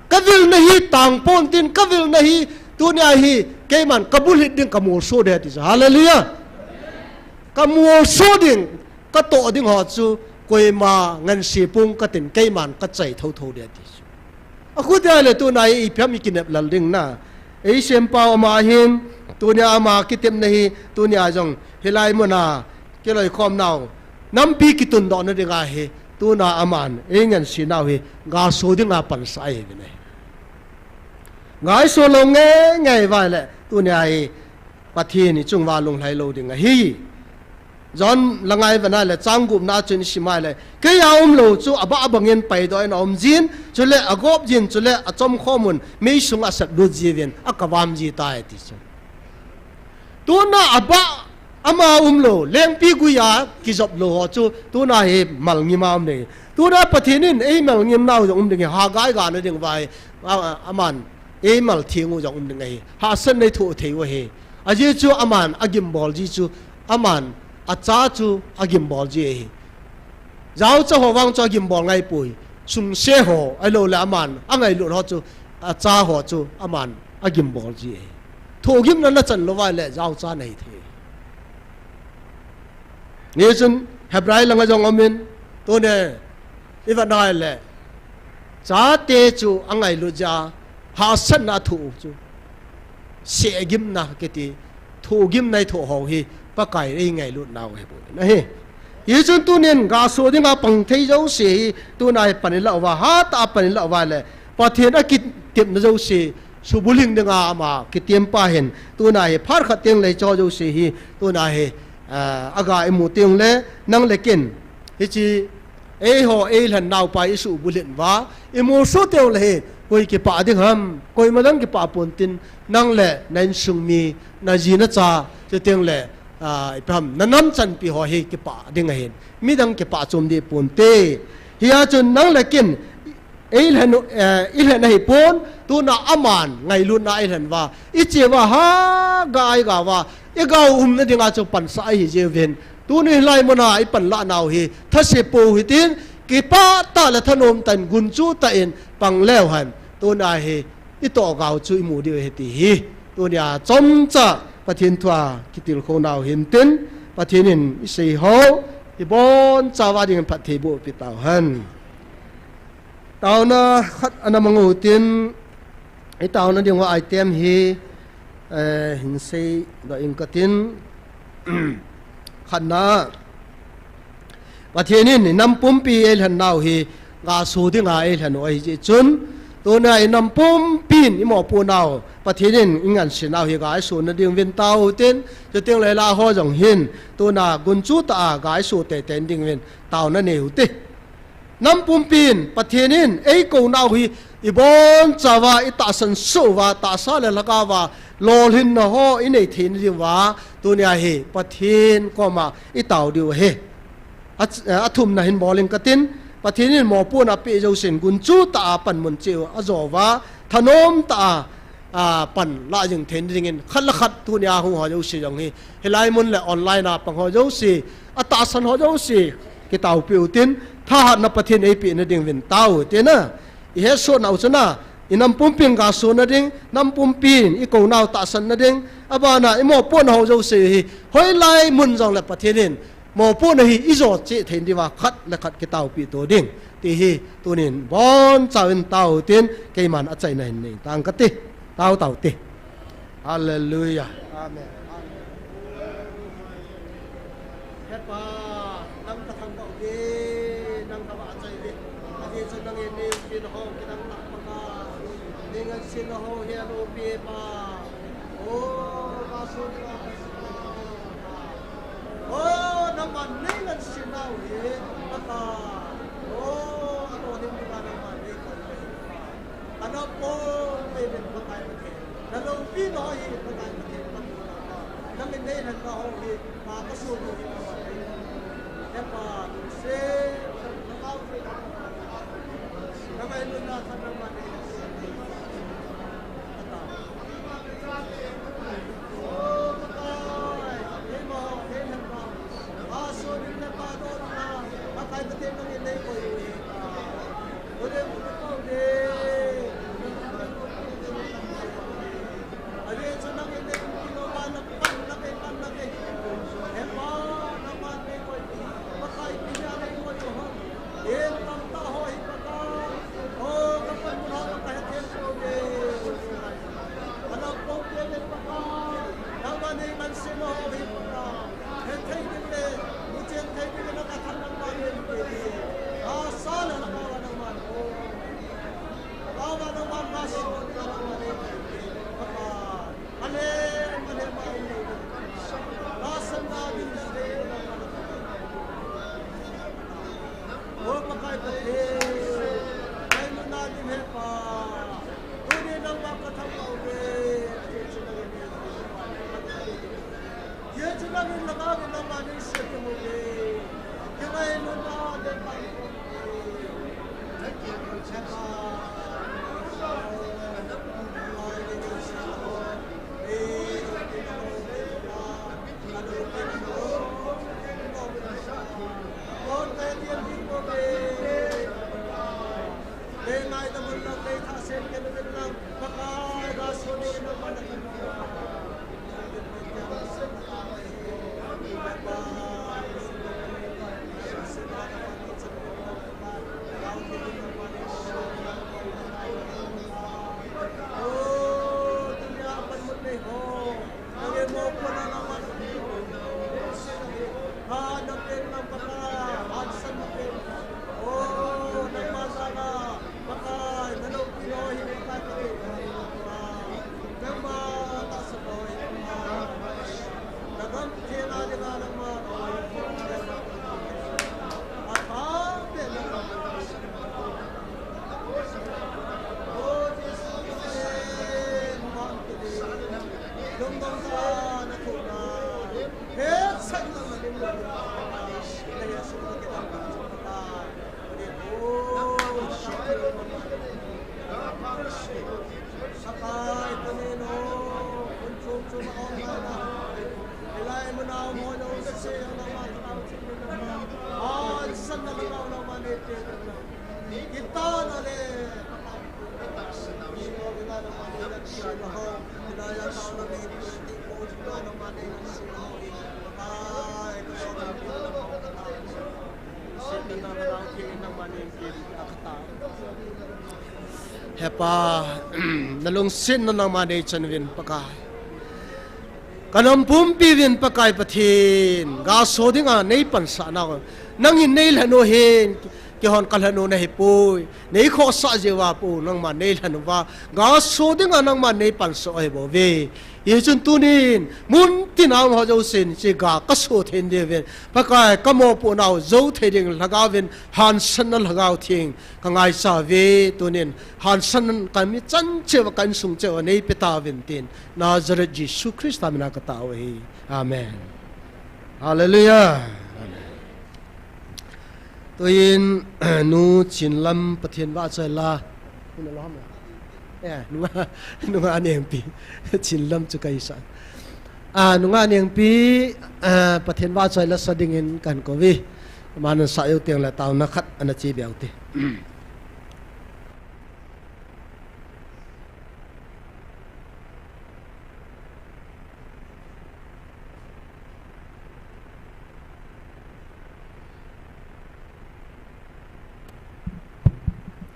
Ka vil nahi tang pon tin, ka vil nahi tuna hi keiman ka bulhit ding ka molso de ti chu. Hallelujah. Ka molso ding, ka toh ding ho chu koima ngansi pung ka tin keiman ka chai thotho de ti chu. Akhutia le tuna hi ipi ham i kinep lal ding na. Ei sempau ama hin, tunia ama kitepna hi, tunia jong hilai muna kiloikhom nau. Nampi kitundoh na dinga hi, tuna aman, ei ngansi nau hi, gaso dinga pansa ahi ve ne. Gaso lou ngei ngei vai le, tunia hi, Pathen i chung va lunglhai lou ding ahi. John la ngai vana le, chang gup na chun i sim a le, kei a um lou chu abah bangin paidoh in a um jin, chule agop jin, chule achom khom un, mei sung a sep lut jiuvin, a kavam ji tai ti chu. Tuna abah ama um lou, lengpi gui a kijop lou ho chu, tuna hi malngim a um ding. Tuna Pathen in ei malngim nau jong um ding hi, Hagai gana ding vai, a, a, aman, ei mal theng u jong um ding ahi. Hahsatna i thoh thei u ahi. Ajeh chu aman agimbol ji chu, aman acha chu agimbol ji ahi. Jaocha ho vang chu agimbol ngai poi. Sungse ho, ahilou le aman angailut ho chu, acha ho chu aman agimbol ji ahi. Thohgimna na chan lou vai le jaocha nahi thei. Ni chun Hebrai langa jong um in, tuni i vet nai le, chate chu angailut jeh a, hahsatna a thoh u chu. Sehgimna kiti, thohgimna i thoh ho hi, Pakai ei ngailut nau ahi bou ahi. Hichun tunin gaso dinga pang thei jouse hi, tuna hi pan i lah uva, hatah a pan i lah uva le, Pathen a kitepna jouse, subulhing dinga ama kitem pa hin, tuna hi phat khat teng lei cho jouse hi, tuna hi, ah, aga i mu teng le, nang le ken, hiche, eiho, ei lhen nau pa i subulhing uva, i musu teng le hi, koi kipah ding ham, koima dang kipah pon tin, nang le na insung mi, na ji na cha, chuteng le, ah, ipi ham, na nam chanpi ho hi kipah ding ahin, midang kipah chom deh pon te. Hia chun nang le ken, ei lhen u, eh, i lhen ahi pon, tuna aman ngailutna ei lhen uva, i che uva, ha, ga ai ga uva, i ga u umna dinga chu pansa ahi jiuvin, tuni hilai muna i pan lah nau hi, thase pou hitin, kipah tah le thanom tah in, gunchu tah in, pang leu hen, tuna hi, i toh gau chu i mu diu ahi ti hi, tunia chomcha Pathen thua kitilkhou nau hin tin, Pathen in i sei ho, i bonchauva dingin phatthei boh pi tau hen. Taona khat ana mang u tin, i taona ding uva item hi, eh, hin seidoh ing katin, khatna, Pathen in i nam pumpi ei lhen nau hi, gaso dinga ei lhen u ahi jeh chun, tuna i nam pumpin i mopoh nau, Pathen in i ngansi nau hi gaso na ding uvin tao u tin, chuteng le la ho jong hin, tuna gunchu tah a gaso teitei ding uvin taona nei u te. Nam pumpin, Pathen in ei kou nau hi, i bonchauva, i tahsan soh uva, tahsa le lhagao va, lolhinna ho i nei theina diuva, tunia hi, Pathen koma i tao diu ahi. A, athumna hin bol ing katin, Pathen in mopohna apeh jousen, gunchu tah a panmun cheh u ajo uva, thanom tah a, a, pan lah jing theina dingin, khat le khat tunia hung ho jouse jong hi, hilai mun le online a pang ho jouse, atahsan ho jouse, kitaopeh u tin, thahatna Pathen eipeh na ding uvin tao u tina, i hetsah nau chuna, i nam pumpin gaso na ding, nam pumpin i kou nau tahsan na ding, abana i mopohna ho jouse hi, hoilai mun jong le Pathen in, mopohna hi i jo cheh thei diuva khat le khat kitaopeh to ding. Ti hi tunin bonchauvin tao u tin keiman achaina hin nei tang kati. Tao tao te. Hallelujah. Amen. Hepa, nang ka thangvah uve, nang ka vahchoi uve. Ajeh chu nangin nei umpi na ho, kidang tah Pakai. Nei ngansi na ho, hi alo pi Hepa. O, gaso dinga O, nangman nei ngansi nau hi, Pakai. O, alolhin dinga nangman nei kou uve. Ana pon uve Pakai Pathen. Nangin nei lhenna ho hi, pa ka sun hi. He pa, se, nangin nuna than nangma nei. O, Pakai, nei ma, nei lhenna. A sun hi le pa do na, Pakai Pathen nangin nei koi. Ule, ule, ule. He Pa, nalungsetna nangma nei chan uvin Pakai. Ka nam pumpi uvin Pakai Pathen, gaso dinga nei pansah nau. Nangin nei lhen u hin, keihon ka lhen u nahi poi. Nei khohsah jeh uva poi, nangma nei lhen uva. Gaso dinga nangma nei pansah u ahi bouve. Hichun tunin, mun tina um ho jousen, hiche ga ka so thei diuvin. Pakai, ka mopoh nau jou thei ding lhagao vin, hansanna lhagao theng, ka ngaicha uve, tunin, hansanna ka mi chan cheh uva, ka insung cheh uva, nei pe tauvin tin. Nazareth Jesu Christa mina ka tao u ahi. Amen. Hallelujah. Amen. Tuin, nu Chinlam Pathen vahchoi la. Eh, nunga, nunga Nengpi. Chinlam chu kaisa. Ah, nunga Nengpi, ah, Pathen vahchoi la sa dingin kahin kou uve. Aman asah jou teng le taona khat ana che beu te.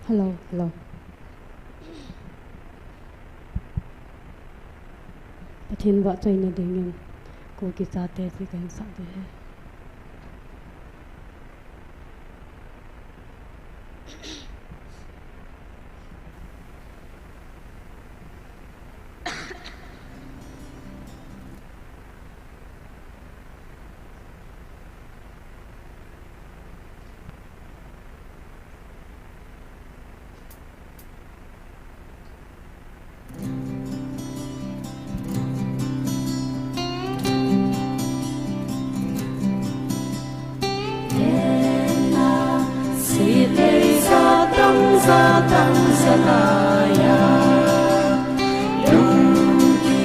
Hello, hello. Pathen vahchoina dingin Kuki chate chu kahin sah ding ahi. Satan sanaya, lungki,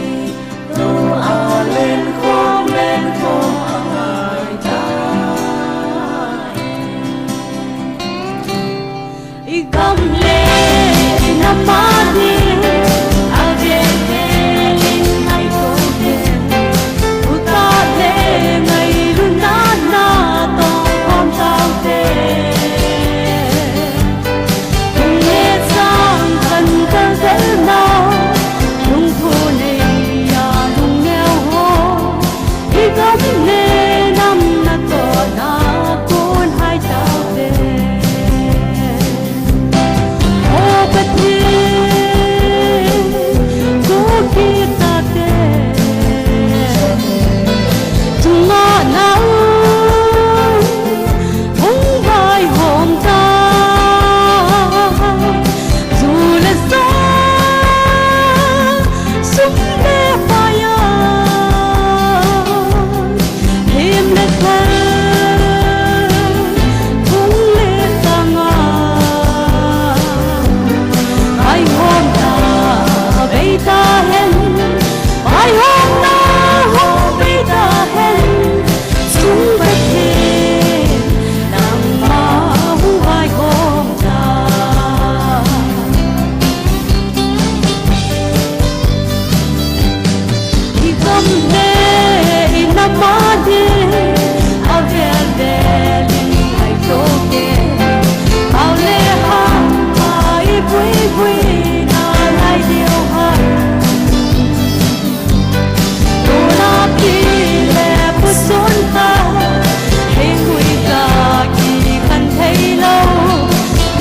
tu alen khom, len khom angai ta. I gam le i nam a ding, a vel vel in ngai to te. Uta le ngai lu na na tong khom tau te. Lung le chang kan kal tel na, lungthu nei a lung neo ho. I gam le nam na to na kun hai tau te. O Pathen, Kuki tate chunga nau hung vaihom ta. Ju le sa, sum le pai a, him le thal, phung le tang a, vaihom ta bei ta hen, vaihom na hung bei ta hen, chung Pathen, nangma hung vaihom ta. I gam le i nam a ding, a vel vel in ngai to te. Pau le ham a i vui vui na lai diu ham. Tuna pi le pusun ta, hei hui ta ki kan thei lo.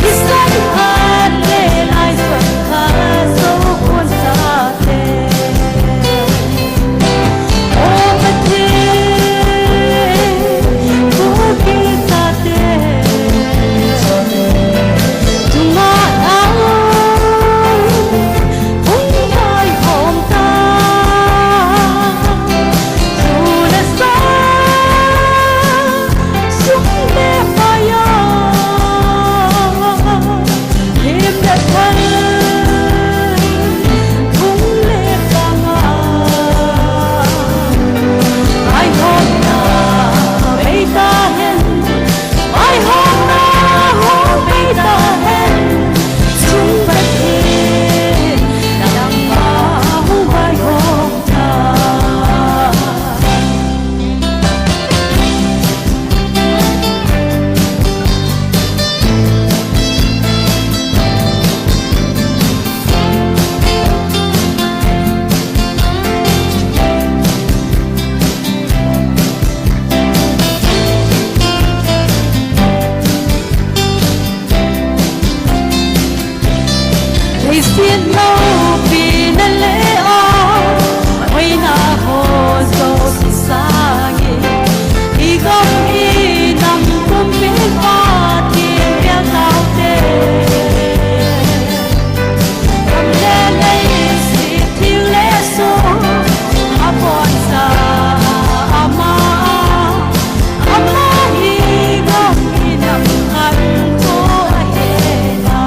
Kisan khat le lai suan khat so kun sa te. O Pathen, Kuki tate chunga nau hung vaihom ta. Ju le sa, sum le pai a, him le thal, phung le tang a, vaihom na bei ta hen. Vaihom na hung bei ta hen, chung Pathen, nangma hung vaihom ta. Leiset loupi na le a, hoina ho jouse sangin, i gam i nam pumpi Pathen bia tau te. Gam le leiset, thil le sum, aboncha ama, ama hi gam hi nam khat thu ahi na.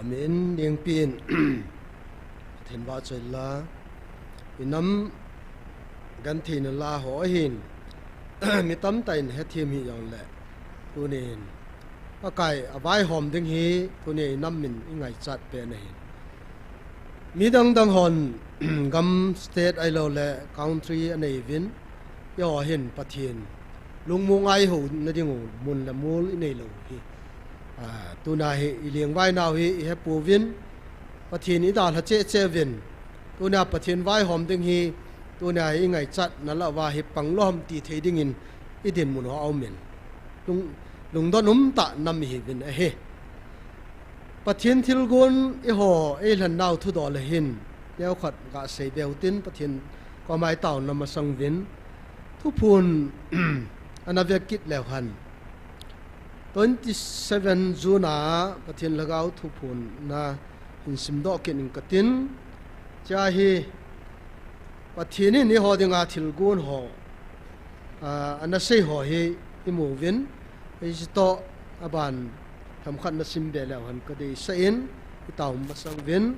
Min dingpin Pathen vahchoi la, i nam gentheina la ho ahin, mi tamtah in hethem hih jongle, tunin Pakai avaihom ding hi, tuni i nam min i ngaichat pen ahin. Mi dangdang hon gam state ahilou le country anei uvin, eiho hin Pathen lungmong a i hou nading u mun le mol i neilou hi. A, tuna hi i lengvai nau hi i hepouvin, Pathen i dalha cheh cheh uvin, tuna Pathen vaihom ding hi, tuna hi i ngaichatna lah uva hi panglou ham ti thei dingin i dinmun ho aumin. Lung, lungdon umtah nam ihiuvin ahi. Pathen thilgon eiho eilhen nau thudol ahin, neokhat gasei be utin Pathen koma i taona masang uvin. Thuphon ana vekit leu hen, twenty seven June a Pathen Lhagao Thuphon na hin simdoh kit ing katin. Chua hi Pathen in eiho dinga thilgon ho, a, ana sei ho hi i mu uvin, hiche toh aban themkhat na simbe leu hen kadeisah in, i taona masang uvin.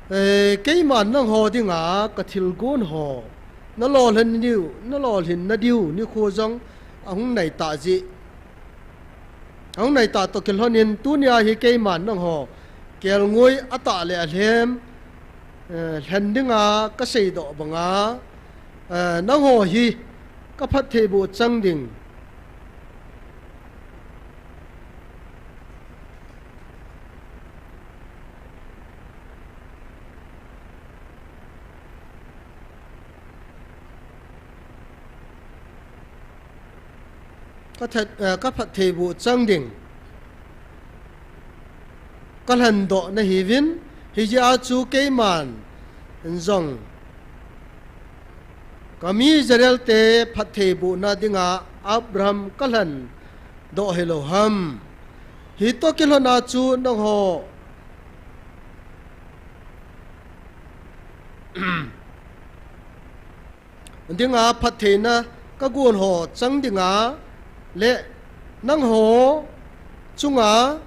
Eh, keiman nangho dinga ka thilgon ho na lolhin diu, na lolhin nadiu nikho jong ahung naitah jeh, ahung naitah toh kilhonin tunia hi keiman nangho kelngoi atah le alhem, eh, lhen dinga kaseidoh banga, eh, nangho hi ka phattheiboh chang ding, ka that, eh, ka phattheiboh chang ding, ka lhendoh nahiuvin, hijeh a chu keiman jong ka mi Israel te phattheibohna dinga Abraham ka lhendoh hilou ham. Hitoh kilhona chu nangho dinga phattheina ka gon ho chang dinga le nangho chunga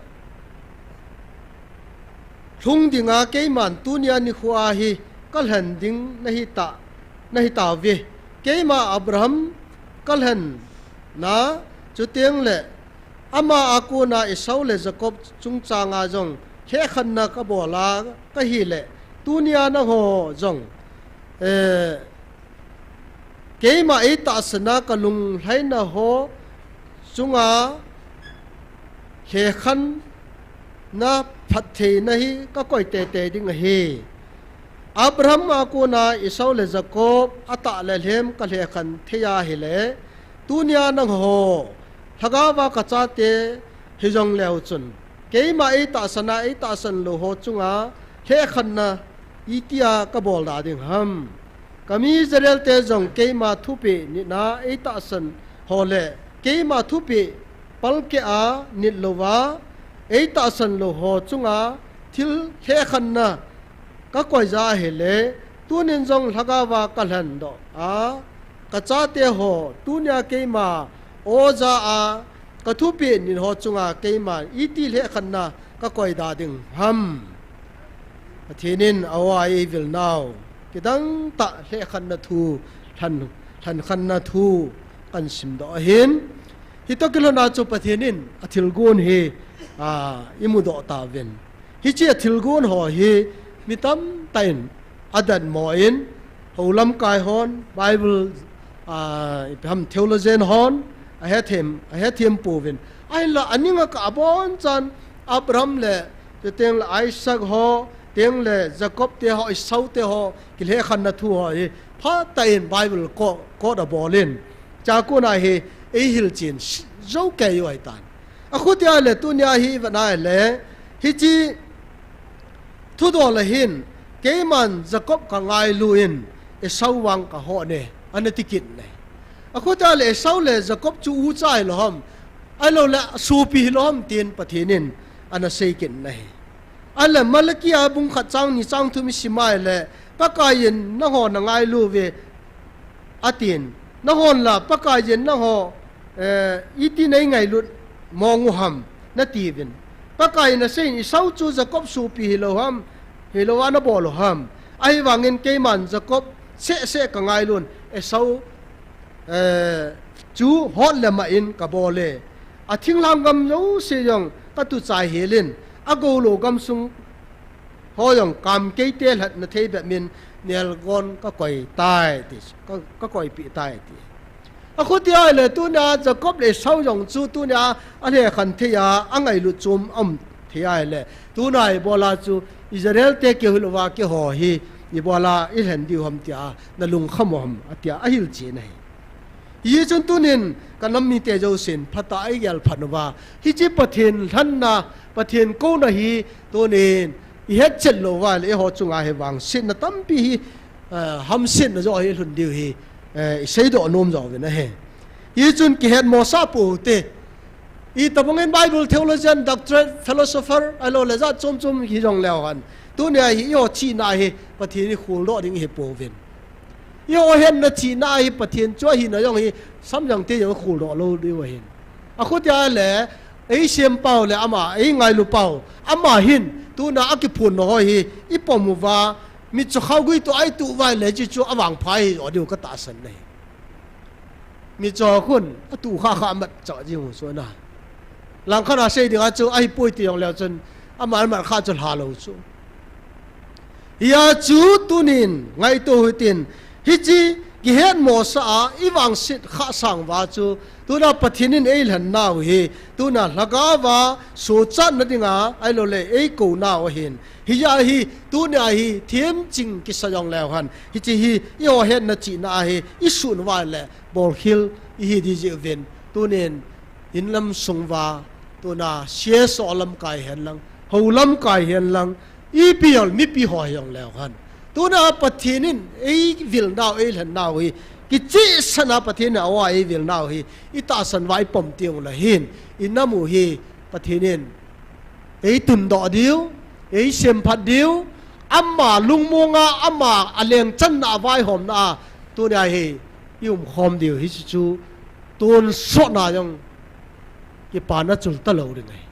lhung dinga keiman tunia nikho a hi ka lhen ding nahita, nahitauve. Keima Abraham ka lhenna, chuteng le ama a kona Esau le Jacob chungchanga jong lhekhenna ka bol a kahile, tunia nangho jong, eh, keima eitahsan a ka lunglhaina ho chunga lhekhenna phattheina hi ka koi teitei ding ahi. Abraham a kona Esau le Jacob atah le alhem ka lhekhen thei ahile, tunia nangho Lhagao va ka chate hijong leu chun, keima eitahsan a eitahsan lou ho chunga lhekhenna itia ka bol da ding ham. Ka mi Israel te jong keima thupeh nitna eitahsan ho le keima thupeh palkeh a nit louva eitahsan lou ho chunga thil lhekhenna ka koi ja ahile, tunin jong Lhagao va ka lhendoh a, ka chate ho tunia keima o ja a ka thupeh nit ho chunga keima iti lhekhenna ka koi da ding ham. Pathen in a-o a eivil nau kidang tah lhekhenna thu, lhen, lhenkhenna thu kan simdoh ahin. Hitoh kilhona chu Pathen in a thilgon hi, a, i mudoh tauvin. Hiche a thilgon ho hi mi tamtah in a datmo in, hou lamkai hon, Bible, a, ipi ham theologian hon, a hethem, a hethem pouvin. Ahinla aning a ka abonchan Abraham le, chuteng le Isaac ho, teng le Jacob te ho, Esau te ho, kilhekhenna thu ho hi phatah in Bible quote, quote abol in. Chua kona hi eihil chen jou kei u ahitan. Akhutia le tunia hi i vet na le, hiche thudol a hin, keiman Jacob ka ngailu in, Esau vang ka hoh e, ana ti kit e. Akhutia le Esau le Jacob chu ucha hilou ham, ahilou le sopi hilou ham tin Pathen in ana sei kit ahi. Ahile Malachi a bung khat chang ni chang thum i sim a ahile, Pakai in nangho na ngailu uve, atin. Nanghon la Pakai in nangho, eh, iti nei ngailut mong u ham, natiuvin. Pakai in asei in, Esau chu Jacob sopi hilou ham, hilou a nabol u ham. Ahivangin keiman Jacob seh seh kangailu in, Esau, eh, chu hot le mah in kabol e. Athinglhang gam jouse jong katuchai hel in, agou lou gamsung ho jong kamkei te lhatna thei bep in nelgon kakoi tai ti, ka, kakoipeh tai ti. Akhuti ahile tunia Jacob le Esau jong chu tunia alhekhen thei a, angailut chom aum thei ahile, tuna ibola chu Israel te keu hilouva keiho hi ibola ilhen diu ham tia nalungkham u ham atia ahilchen ahi. Hichun tunin kanam mite jousen phatah a igel phat uva, hiche Pathen lhenna, Pathen kouna hi tunin ihetchet lou uva ahile eiho chunga hi vangsetna tampi hi, eh, hamsetna joh hi lhun diu hi, eh, iseidoh nom jouvin ahi. Hichun kihetmosah pou hite. Itobangin Bible theologian, doctorate, philosopher, ahiloule jat chom chom hijongleu hen, tunia hi eiho chihna hi Pathen in kholdoh ding ihipouvin. Eiho hetna chihna hi Pathen chu ahina jong hi samjang te jong kholdoh lou diu ahin. Akhuti ahile, eisempau le ama, eingailupau, ama hin tuna akiphonna ho hi ipom uva, mitcho khaogui toh a ituh uva ahile hiche chu avangpha hijo diu katahsan ahi. Mitcho khun atuh khah khah matcha jing u chu na. Langkhat a sei dinga chu ahipoi ti jongleu chun, ama amat khah chu lhalou chu. Hia chu tunin ngaito hitin, hiche kihetmosah a ivangset khah sang uva chu, tuna Pathen in eilhen nau hi, tuna lhagaova sochatna dinga ahiloule eikounau ahin. Hijeh a hi tunia hi themching kisa jongleu hen, hiche hi eiho hetna chihna a hi isuhna uva ahile bolkhel ihi ding jeh uvin, tunin inlam sung uva, tuna C S O lamkai hen lang, hou lamkai hen lang, ipi jong mipi ho hijongleu hen, tuna Pathen in eivilnau, eilhen nau hi kichehsah a Pathen in aoa eivilnau hi itahsan uva ipom teng ule hin, inam u hi Pathen in eitundoh diu, eisemphat diu, ama lungmonga, ama alengchanna, avaihomna a tunia hi iumkhom diu hiche chu tonsotna jong kipana chul talou ding ahi.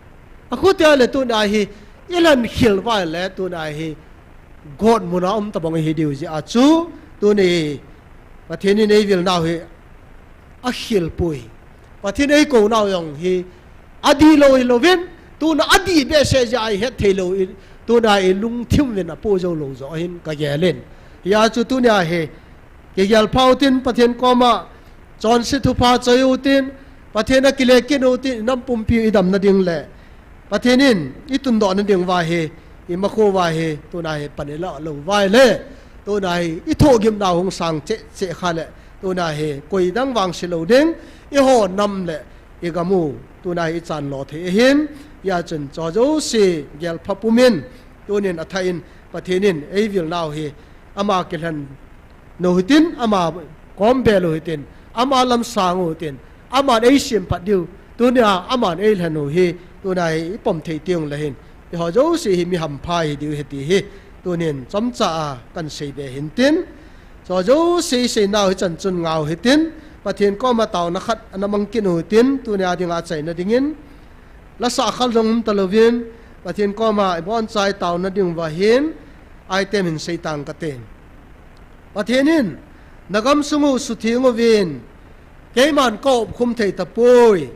Akhuti ahile tunia hi ilhenkhel uva ahile tunia hi gotmuna um tobang ihi diu jeh a chu, tuni Pathen in eivilnau hi akhelpoi. Pathen eikounau jong hi adihlou hilouvin, tuna adih behseh jeh a ihet theilou, tuna ilungthim uvin apoh joulou joh ahin kagel in. Hia chu tunia hi kigelpha utin, Pathen koma chonse thupha choi utin, Pathen a kile kit utin, inam pumpi idamna ding le Pathen in itundohna ding uva hi, imakho uva hi tuna hi pan ilah lou uva ahile, tuna hi ithohgimnau hung sang cheh cheh khah le, tuna hi koidang vangse lou ding, eiho nam le igam u tuna hi ichanlo thei ahin. Hia chun chu jouse gelpha pumin, tunin athah in Pathen in eivilnau hi ama kilhen u hitin, ama kom bel u hitin, ama lam sang u hitin, aman eisemphat diu, tunia aman eilhen u hi tuna hi ipom thei teng ule hin, eiho jouse hi mi hampha ihi diu ahi ti hi tunin chomcha a kahin seibe hintin, chu jouse iseinau hichan chun ngah u hitin, Pathen koma taona khat ana mang kit u hitin, tunia dinga achaina dingin lasah khal jong um talouvin, Pathen koma ibonchauva itaona ding uva hin item hin sei tang kate. Pathen in, nagamsung u sutheng uvin, keiman kaopkhum thei tapoi.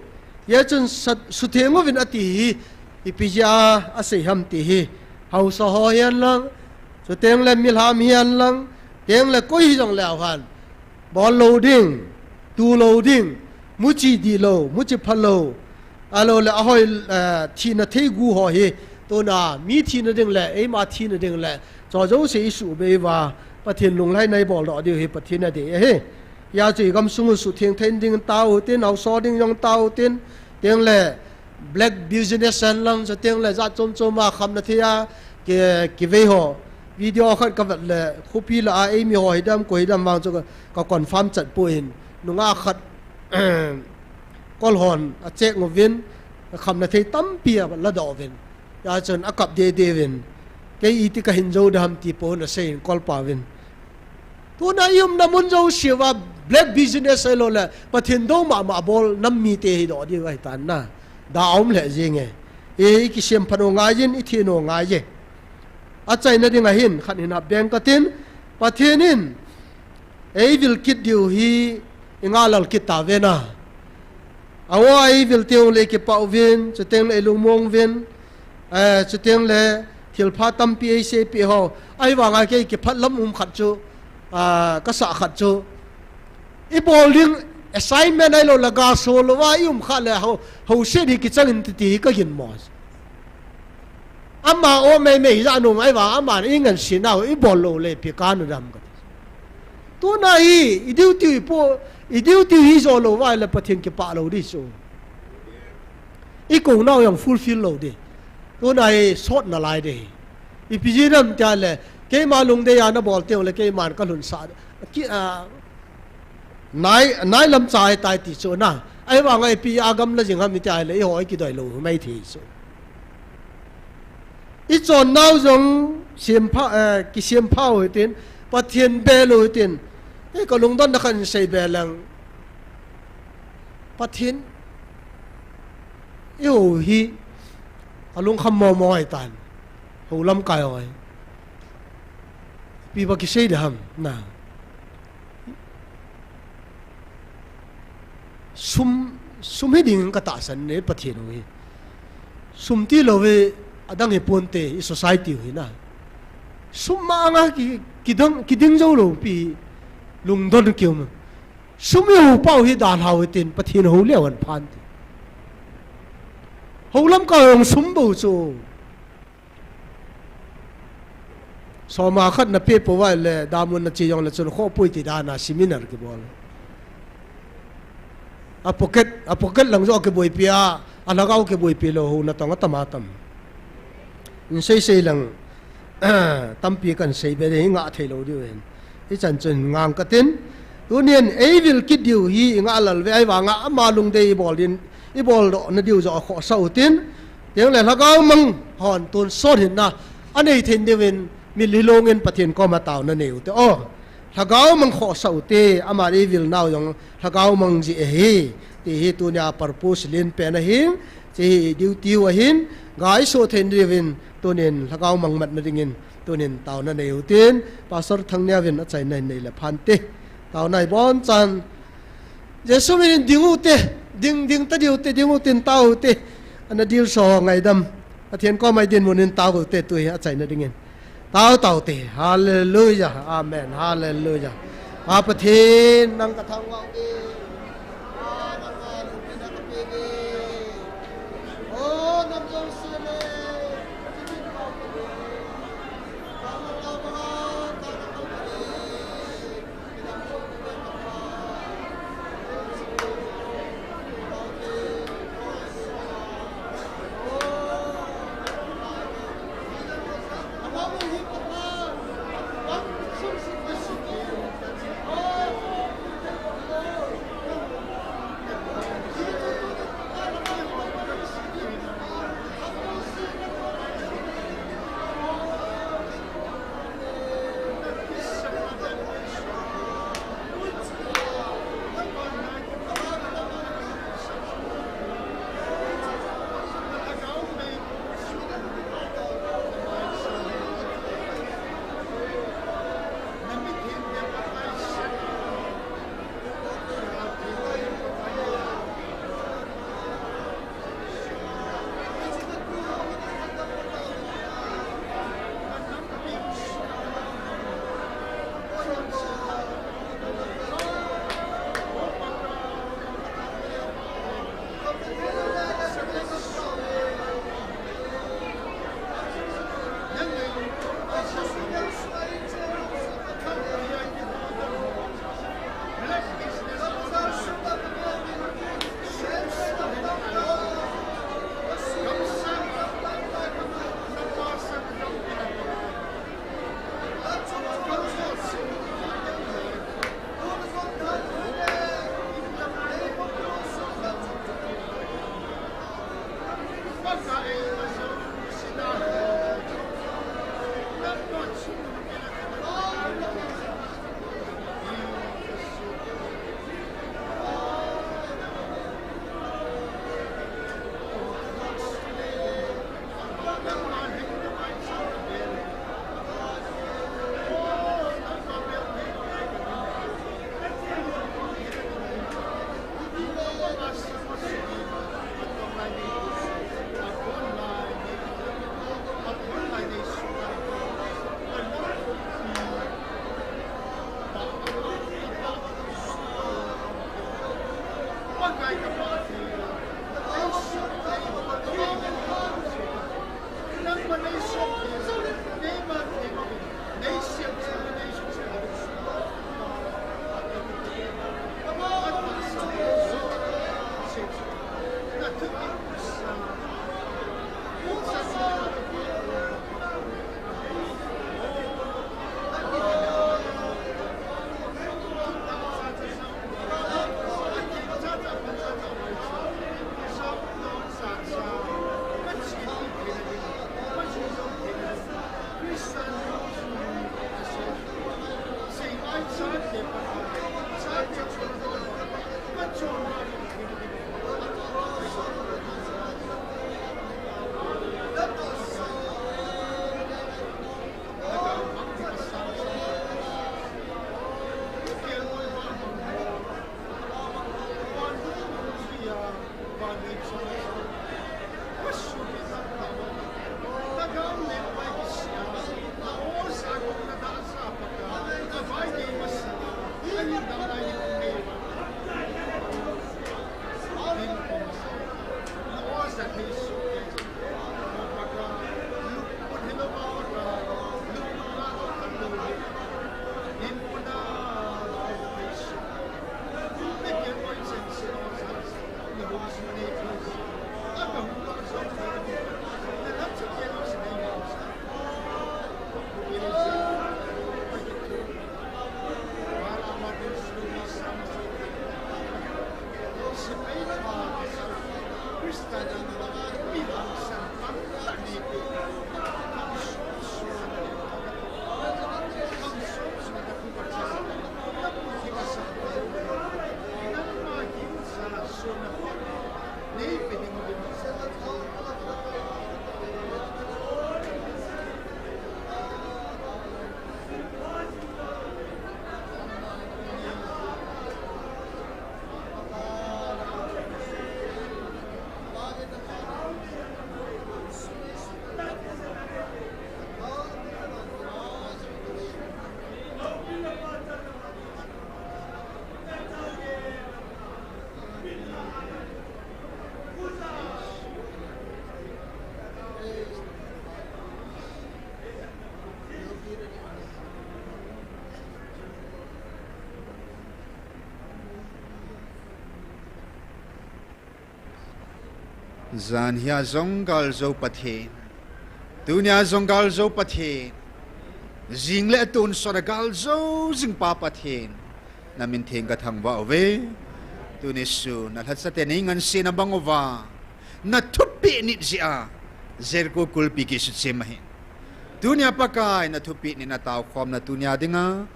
Hia chun sa-, sutheng uvin ati hi, ipi jeh a asei ham ti hi, haosa ho hihen lang, chuteng le milham hihen lang, teng le koi hijongleu hen, bol lou ding, tu lou ding, muchi dihlou, muchi phalou, ahiloule ahoi, eh, thina theigu ho hi, tuna mi thina ding le eima thina ding le chu jouse isuhbe uva, Pathen lunglhaina iboldoh diu hi Pathen in adei ahi. Hia chu igamsung u sutheng thei ding tao utin, haosa ding jong tao utin, teng le black business hen lang, chuteng le jat chom chom a khamna thei a ki, kivei ho, video khat kavet le, khopi lah a eimi ho hidam, koi hidam vang chu ka, ka confirm chat poi, nungah khat kol hon a check uvin, khamna thei tampi aladoh uvin, hia chun akap deh deh uvin, kei iti kahin jou dem ti pon asei in kolpa uvin. Tuna iumna mun jouse uva black business ahiloule Pathen dou mama bol nam mite hidoh diu ahitan na. Da aum lheh jenge. I, i kisemphat u ngai in, i thi u ngai e. Achaina ding ahin, khat hin hap beng katin, Pathen in, eivil kit diu hi, i ngahlel kit tauve na. Awo eivil teng le kipah uvin, chuteng le i lungmong uvin, eh, chuteng le thilpha tampi eiseipeh ho. Ahivanga kei kiphat lam um khat chu, ah, kasah khat chu. I bol ding assignment ahilou le ga so louva i um kha le ho, ho se di kichang in titi hi ka ginmo. Ama o mei mei hi ja nung ai va, ama i ngan si nau i bol lou le pi ka nu dam ka. Tuna hi, i duty i po, i duty hi jo lou va le Pathen kipah lou di chu. I ko nau jong fulfill lou di. Tuna hi sot na lai di. Ipi ji nam tia le, keima lungdei a na bol teng le keiman ka lhun sa. Ki, a, nai, nai lam chai tai ti chu na. Ahivanga ipi a gam la jing ham i tia le, i ho i kidoi lou mai thei chu. I chon nau jong sempha, eh, kisempha u hitin, Pathen bel u hitin. Ei ka lungdon na khan sei be lang. Pathen, i ho hi, a lungkham mo mo ai tan. Ho lamkai oi. Pi ba kisei de ham, na. Sum, sum hi ding ka tahsan ne Pathen ho hi. Sum ti lou hi, adang hi ponte, i society ho hi na. Sum ma anga ki, kidang, kiding jo lou pi, lungdon kiu ma. Sum i ho pau hi dan hau hitin, Pathen ho leu an phan ti. Ho lamkai ong sum bo chu. Soma khat na pe po vai le, damun na chi jong le chun kho pui ti dan a seminar kibol. A pocket, a pocket lang jo kiboipi a, a lhagao kiboipi lou ho na tong atam atam. In sei sei lang, tampi kan sei be de, i ngah thei lou diu hin. I chan chun ngang katin. Tunin, eivil kit diu hi i ngahlel ve, ahivanga ama lungdei i bol din, i bol doh na diu jo khohsah u tin. Teng le lhagao mang hon tun son hin na, anei thei diuvin, mitlhi longin Pathen koma tauna nei u te. O, lhagao mang khohsah u te, ama eivil nau jong lhagao mang ji ahi. Ti hi tunia purpose len pen ahin, chi hi duty u ahin, ga i so thei diuvin, tunin lhagao mang mat na dingin, tunin tauna nei u tin, Pastor Thangnia vin achaina nei le phan te. Tauna i bon chan, Jesu min in ding u te, ding, ding ta diu te, ding u tin tau u te, ana dil so ngaidam. Pathen koma i dinmun in tau u te, tu hi achaina dingin. Tau tau te, hallelujah, amen, hallelujah. A Pathen, nang ka thangvah u ve. A, nang a lungpina ka pe ve. O, nam jong si le. Jan hia jong galjou Pathen, tunia jong galjou Pathen, jing le atonsot a galjou jingpa Pathen, na min theng ka thangvah uve. Tuni sun na lhacha te nei ngansena bang uva na thupeh nit jeh a Jericho kulpi kisut chem ahi. Tunia Pakai na thupeh nit na taokhomna tunia dinga,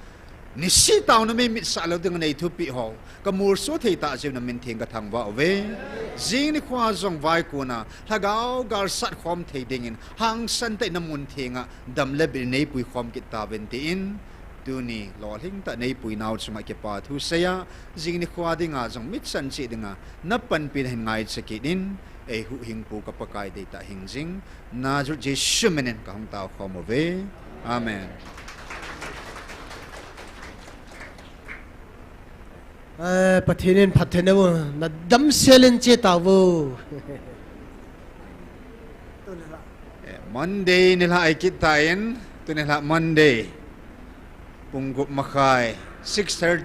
nisi taona mei mitsah lou dinga nei thupeh ho ka molso thei tah jeh u na min theng ka thangvah uve. Jing nikho jong vaikon a lhagao galsat khom thei dingin hangsan tah in na mun theng a dam le bit nei puikhom kit tauvin tin, tuni lolhing tah nei pui nau chunga kipa thu sei a, jing nikho dinga jong mitsan cheh dinga na panpi na hin ngaicha kit in, ei huhhingpu ka Pakai deitah hing jing, Nazareth Jesu min in ka hung taokhom uve. Amen. Eh, Pathen in phatthei na u, na damsel in che tauvo. Eh, Monday nilhah ahi kit tan, tu nilhah Monday. Pung gup makhai, six thirty.